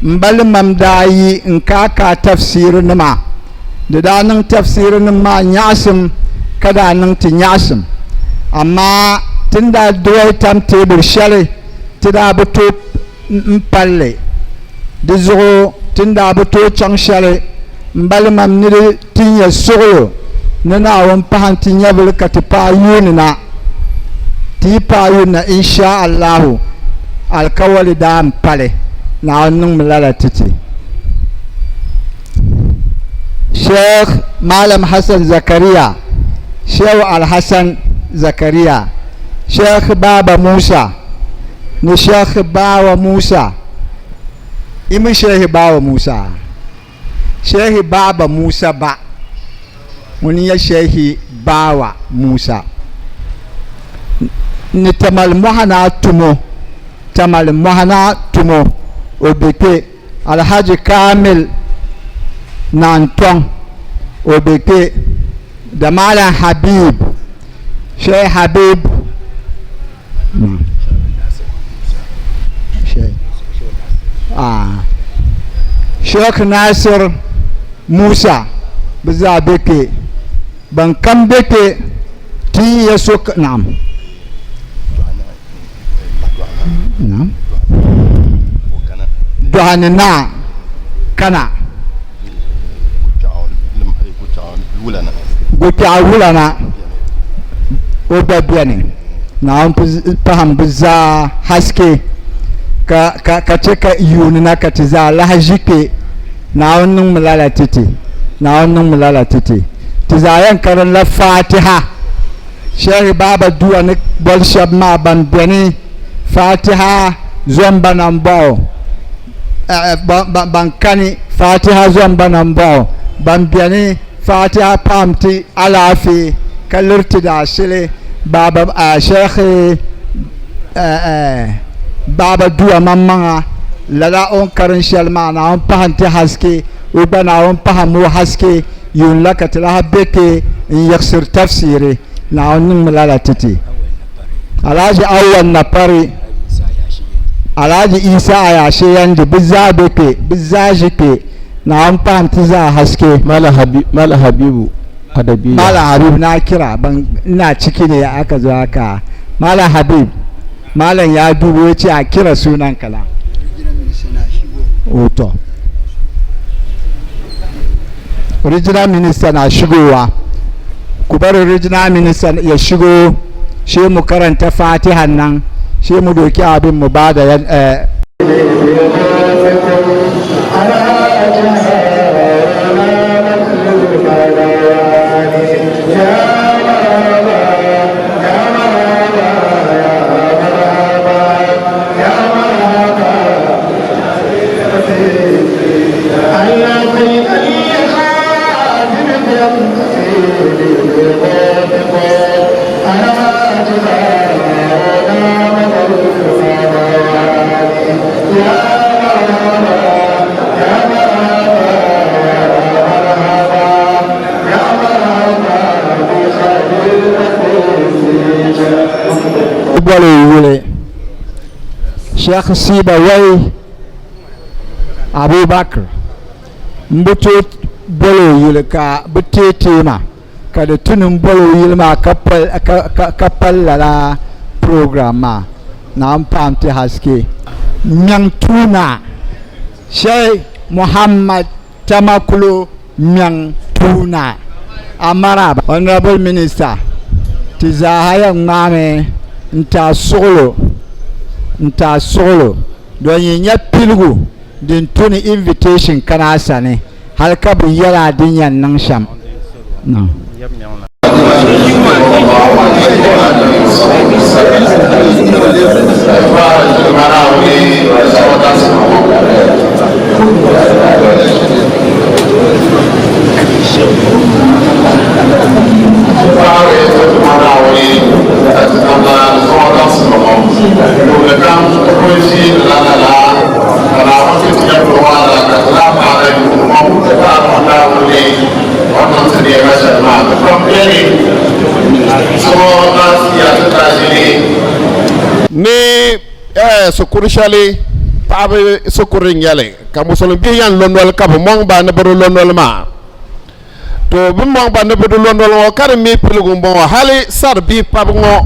O: m ba limam daa yi n-kaakaai tafsiirinima. Di daa niŋ tafsiirinim maa nyaɣisim ka daa niŋ ti nyaɣisim. Amaa ti ni daa doli tam teebuli shɛli ti daa bi tooi m-pali li. Di zuɣu ti ni daa bi tooi chaŋ shɛli m ba limam ni di ti nya suɣilo ni Naawuni pahi nti nyɛvili ka ti paai yuuni na. Ti yi paai yuuni na insha Allahu alikawali daa m-pali. Naawuni niŋmi lala ti ti. Sheikh Malam Hassan Zakaria, Shehu Alhassan Zakaria, Sheikh Baba Musa ni Sheikh Bawa Musa. Imi Sheikh Bawa Musa. Sheikh Baba Musa ba. Ŋuni n-nyɛ Sheikh Bawa Musa. Ni Tamal Mɔhana Tumo, Tamal Mɔhana Tumo, o be kpe. Alhaji Kamil Nantɔŋ, o be kpe. Da Malam Habib, Sheikh Habib. Sheikh Nasir Musa bɛ zaa be kpe. Ban kam be kpe ti ya so naam. Dɔha ni naa kana. Gokpɛɣu wulana o gba beni. Naawuni pahim bɛ zaa haske ka ka chɛ ka yuuni na ka ti zaa lahi ʒi kpe. Naawuni niŋmi lala ti ti. Naawuni niŋmi lala ti ti. Ti zaa yɛn karinla Fatiha. Shehi Baaba Dua ni boli shɛba maa ban beni Fatiha zomba nambɔɣu ban kani Fatiha zomba nambɔɣu ban beni Fatiha paam ti alaafee ka liri ti daashili Baaba Shehi Baaba Dua maŋmaŋa lala o ni karim shɛli maa Naawuni pahi n-ti haske o gba Naawuni pahim o haske yuun la ka ti lahi be kpe n-yiɣisiri tafsiiri Naawuni niŋmi lala ti ti. Alhaji Awal Napari, Alhaji Isa Ayashe Yandi bɛ zaa be kpe, bɛ zaa ʒi kpe Naawuni pahim ti zaa haske.
J: Malam Habibu Adabiya.
O: Malam Habib na kira ban ina ciki ne aka zo aka Malam Habib Malam ya dubo ya ce a kira sunan kala Oto Regional Minister na shigowa ku bari Regional Minister ya shigo shi mu karanta fatihan nan shi mu doki abin mu ba da boli yuli Sheikh Siba wai Abubakar n bi tooi boli o yuli ka bi teei teei ma ka di tu ni n boli o yuli maa ka pali lala program maa Naawuni paɣim ti haske. Miɛŋ tuuna Sheikh Muhammad Tamaklo Miɛŋ tuuna Amaraba. Honourable Minister ti zaaha yɛn ŋmaami n-ti a suɣulo n-ti a suɣulo don yi nya piligu din tu ni invitation kana a sani hali ka bɛ yɛl a din yɛn niŋ shɛm.
P: Ni shikuru shɛli paɣaba shikuru n nyɛli ka musulin bihi yɛn lo noli ka bi mɔŋ ba ni bi di lo noli maa to bi mɔŋ ba ni bi di lo noli ŋɔ ka di mi piligu n bɔŋɔ hali sari bihi pabi ŋɔ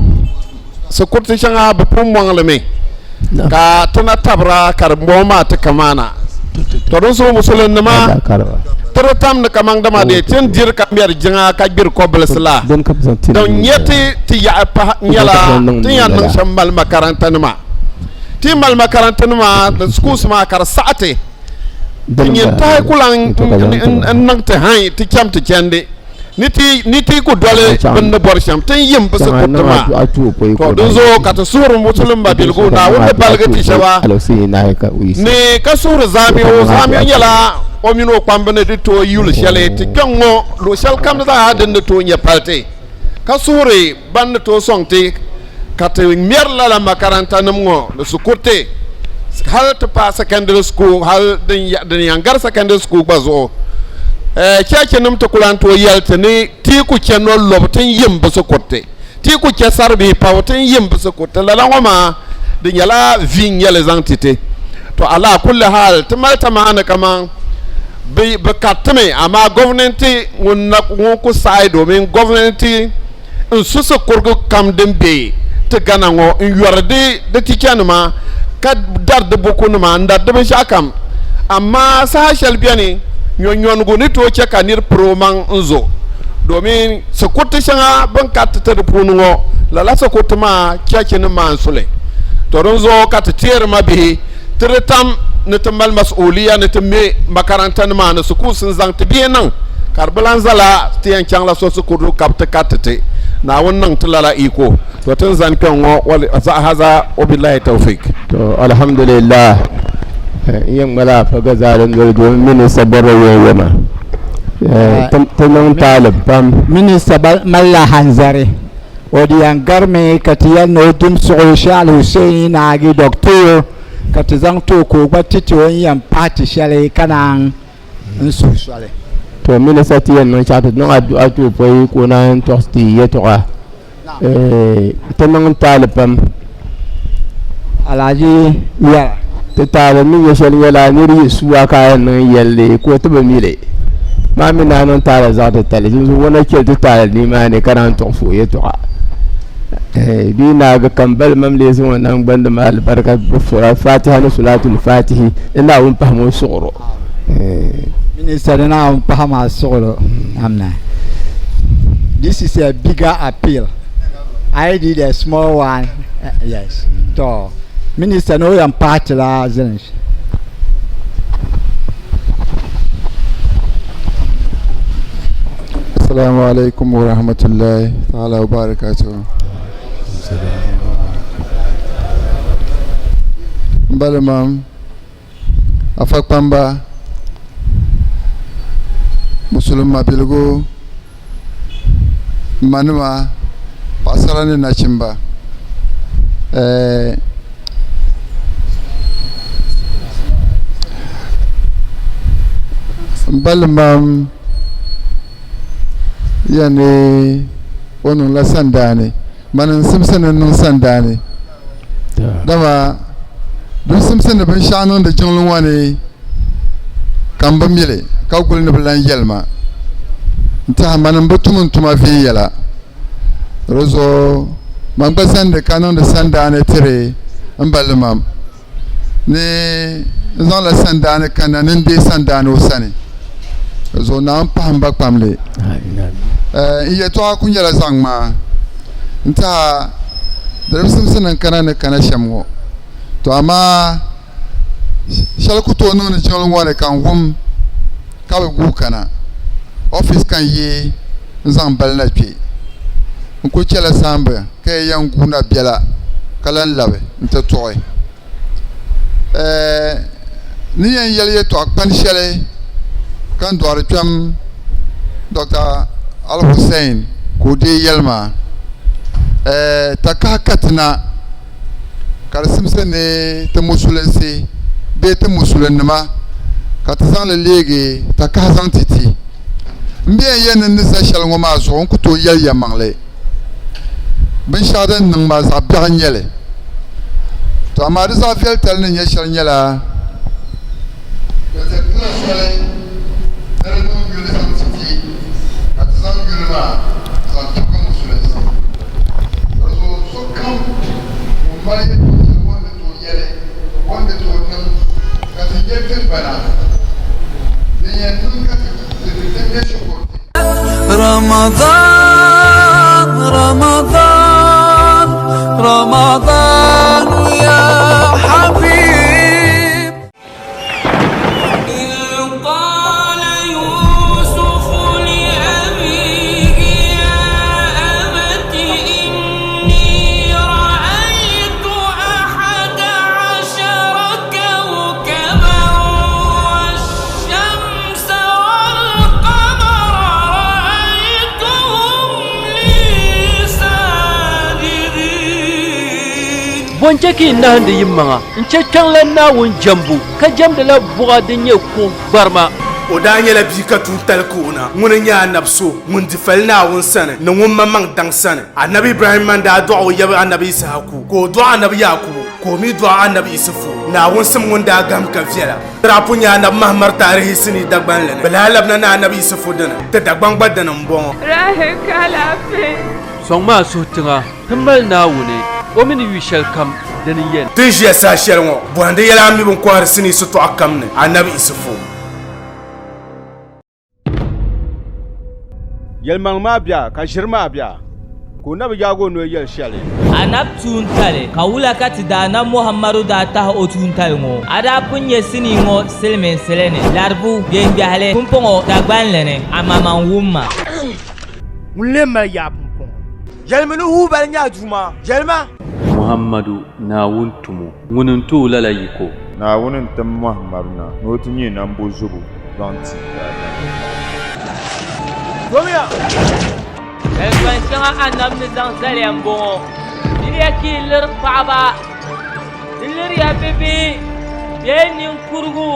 P: shikuruti shɛŋa bi pun mɔŋ li mi ka ti na tabira ka di bɔŋɔ maa ti kamaana to din zuɣu musulin nima ti di tam ni kaman dama dee ti ni diri ka mɛri jiŋa ka gbiri kɔbilisi la din nyɛ ti ti yaɣi pahi nyɛla ti ni yɛn niŋ shɛm mali makaranta nima ti yi mali makaranta nima di schools maa ka di saɣi ti ti nyin tahi ku lan n niŋ ti hai ti cham ti chandi ni ti ni ti ku doli bini ni bɔri shɛm ti ni yim bi sikuriti maa to din zuɣu ka ti suhuri musulim mabiligu Naawuni ni baligi ti shɛba ni ka suhuri zaamiu zaamiu nyɛla o mini o kpamba ni di tooi yuli shɛli ti kpɛŋ ŋɔ luɣ shɛli kam zaa din ni tooi nyɛ paliti ka suhuri ban ni tooi sɔŋ ti ka ti ŋmɛri lala makaranta nim ŋɔ ni sikuriti hali ti paai secondary school hali din yɛn gari secondary school gba zuɣu cheechi nim ti ku lahi tooi yɛli ti ni ti ku chɛ noli lobu ti yim bi sikuriti ti ku chɛ saribihi pabu ti yim bi sikuriti lala ŋɔ maa di nyɛla vi n nyɛli zaŋ ti ti to ala kulli hal ti mali tamaha ni kaman bi karitimi amaa gɔvnɛnti ŋun ku saɣi domin gɔvnɛnti n su shikurugu kam din be ti Ghana ŋɔ n yɔri di di tichanima ka dari di bukunima n dari di binshɛɣu kam amaa saha shɛli beni nyɔnyɔnigu ni tooi che ka niri piri o maŋ n zo domin shikuruti shɛŋa bɛn kariti ti di puuni ŋɔ lala shikuruti maa cheechinima maa n suli to din zuɣu ka ti teeri ma bihi ti di tam ni ti mali mas'uliya ni ti me makarantanima ni sukuusi n-zaŋ ti bihi niŋ ka di bi lan zala ti yɛn chaŋla so shikuru ka bɛ ti kariti ti. Naawuni niŋ ti lala iko. To ti ni zani kpɛŋ ŋɔ wali haza wa billahi tawfik.
J: To alhamdulillah n yɛn ŋmala afa gba zaa din doli domin minista bɔrila yɛnyɛma ti niŋ taali pam.
O: Minista malila hanzari. O di yɛn garimi ka ti yɛli ni o dim suɣu Sheh Al-Husseini naagi Doctor ka ti zaŋ ti o ka o gba ti ti o ni yɛn pahi ti shɛli ka naan n suhi soli.
J: To minista ti yɛn niŋ chaɣ ti niŋ adu'a ti o pɔi ka o naan tɔɣisi ti yɛtɔɣa. Ti niŋ taali pam.
O: Alhaji yɛra.
J: Ti taali ni nyɛ shɛli nyɛla nir yi suua ka a yɛn niŋ yɛlli ka o ti bi mi li. Maa mi ni a niŋ taali zaɣ titali, dinzuɣu o na chɛli ti taali nimaani ka naan tɔɣisi o yɛtɔɣa. Bɛ yi naagi ka m bali mam lee zaŋ o naŋgbandi maa alibarika Fatiha ni Salaatul Fatihi ni Naawuni pahimi o suɣuro.
O: Minister ni Naawuni pahimi a suɣuro. Amina. This is a bigger appeal. I did a small one. Yes. To Minister ni o yɛn pahi ti la zilinsi.
Q: Assalamu alaikum wa rahmatullahi ta'ala wa barakatuh. N balimam afa kpamba musulin mabiligu manima paɣasara ni nachimba n balimam ya ni o niŋla sandaani mani n simsi ni n niŋ sandaani dama din simsi ni binshaɣu niŋdi jiŋli ŋɔ ni ka n bi mili ka guli ni bi lan yɛli ma n tiɛha mani n bi tum n tuma viɛnyɛla di zuɣu man gba zandi ka niŋdi sandaani tiri n ba limam ni n zaŋla sandaani kanna ni n deei sandaani o sani di zuɣu Naawuni pahi m ba kpamli n yɛltɔɣa ku nyɛla zaɣ ŋmaa n tiɛha di bi simsi ni n kana ni kana shɛm ŋɔ to amaa shɛli ku tooi niŋdi jiŋli ŋɔ ni ka n wum ka bi guui kana oofis ka n yi n zaŋ bali na kpɛ n ku chɛla saamba ka yi yɛn guuna biɛla ka lahi labi n ti tuɣi ni yɛn yɛli yɛltɔɣa kpani shɛli ka n dɔɣiri kpɛm Dr. Al-Hussein ka o deei yɛli maa takahi ka ti na ka di simsi ni ti musulinsi bee ti musulinnima ka ti zaŋli leegi takahi zaŋ ti ti. N be yɛn yɛli ni n ni za shɛli ŋɔ maa zuɣu n ku tooi yɛli yɛlimaŋli binshɛɣu din niŋ maa zaɣ biɛɣu n-nyɛ li. To amaa di zaɣ viɛlitali ni nyɛ shɛli nyɛla Ti tirila soli ni di niŋ yuli zaŋ ti ti, ka ti zaŋ yuli maa zaŋ tibigi musulinsi. Di zuɣu sokam ŋun mali yɛltɔɣa shɛli o ni tooi yɛli, o ni tooi niŋ ka ti nya tiŋgbana din yɛn niŋ ka ti ti nya shikuruti.
I: Ramadan, Ramadan, Ramadan ya Habib.
E: قال يوسف لأبيه يا أبت إني رأيت أحد عشر كوكبا والشمس والقمر رأيتهم لي ساجدين
A: Bɔ n-chɛ ka yi nahindi yimaŋa n-chɛ kpiɔŋlan Naawuni jɛmbu, ka jɛmdila buɣa din nyɛ kuɣ gbarima?
B: O daa nyɛla bia ka tuuntali ka o na. Ŋuni n-nyɛ anabi so ŋun di fali Naawuni sani ni ŋun maŋmaŋ daŋ sani. Anabi Ibrahimma n-daa dɔɣi o yab anabi Issahaku, ka o dɔɣi anabi Yaakubu, ka o mi dɔɣi anabi Isufu. Naawuni sim ŋun daa gahim ka viɛla. Ti daa pun nya anabi Mahamar taarihi sinii Dagbanli ni. Bɛ lahi labina ni anabi Isufu dini. Ti Dagbaŋ gba dini m-bɔŋɔ.
C: Rahim ka alaafee.
A: Sɔŋmi a suhu tiŋa. Ti mali Naawuni, o mi ni yu shɛlikam, dini n-yɛn.
B: Ti ni ʒiya saha shɛli ŋɔ, bɔhindi yɛla a mi bɛ ni kɔhiri sinii sitɔɣu kam ni, Anabi Isufu.
D: Yɛlimaŋli maa bia ka ʒiri maa bia, ka o na bi yaag o noli yɛli shɛli.
E: Anab tuuntali, ka wula ka ti Daanab Muhammadu daa tahi o tuuntali ŋɔ? A daa pun nya sinii ŋɔ silimiinsili ni, Laribu, Biɛŋgbɛhili, pumpɔŋɔ Dagbanli ni, amaa man wum ma.
F: Ŋun lee mali yaa pumpɔŋɔ?
G: Yɛlimi ni Huubali nyɛ a Duuma. Yɛlima.
A: Muhammadu, Naawuni tumo, ŋuni n-ti o lala yiko.
H: Naawuni n-tim Muhammadu na ni o ti nyɛ nambozubo zaŋ ti daadam.
G: Domiya!
E: Kaligbani shɛŋa Anabi ni zaŋ zaliya m-bɔŋɔ, Miriya ka yi liri paɣiba, di liriya bibihi bee ninkurigu,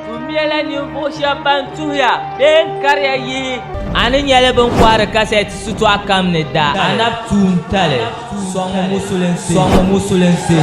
E: Tummiya ninvuɣ shɛb ban tuhiya bee n-kariya yihi. A ni nyɛli bɛ ni kɔhiri kasɛti sitɔɣu kam ni da. Anabi tuuntali sɔŋmi musulinsi.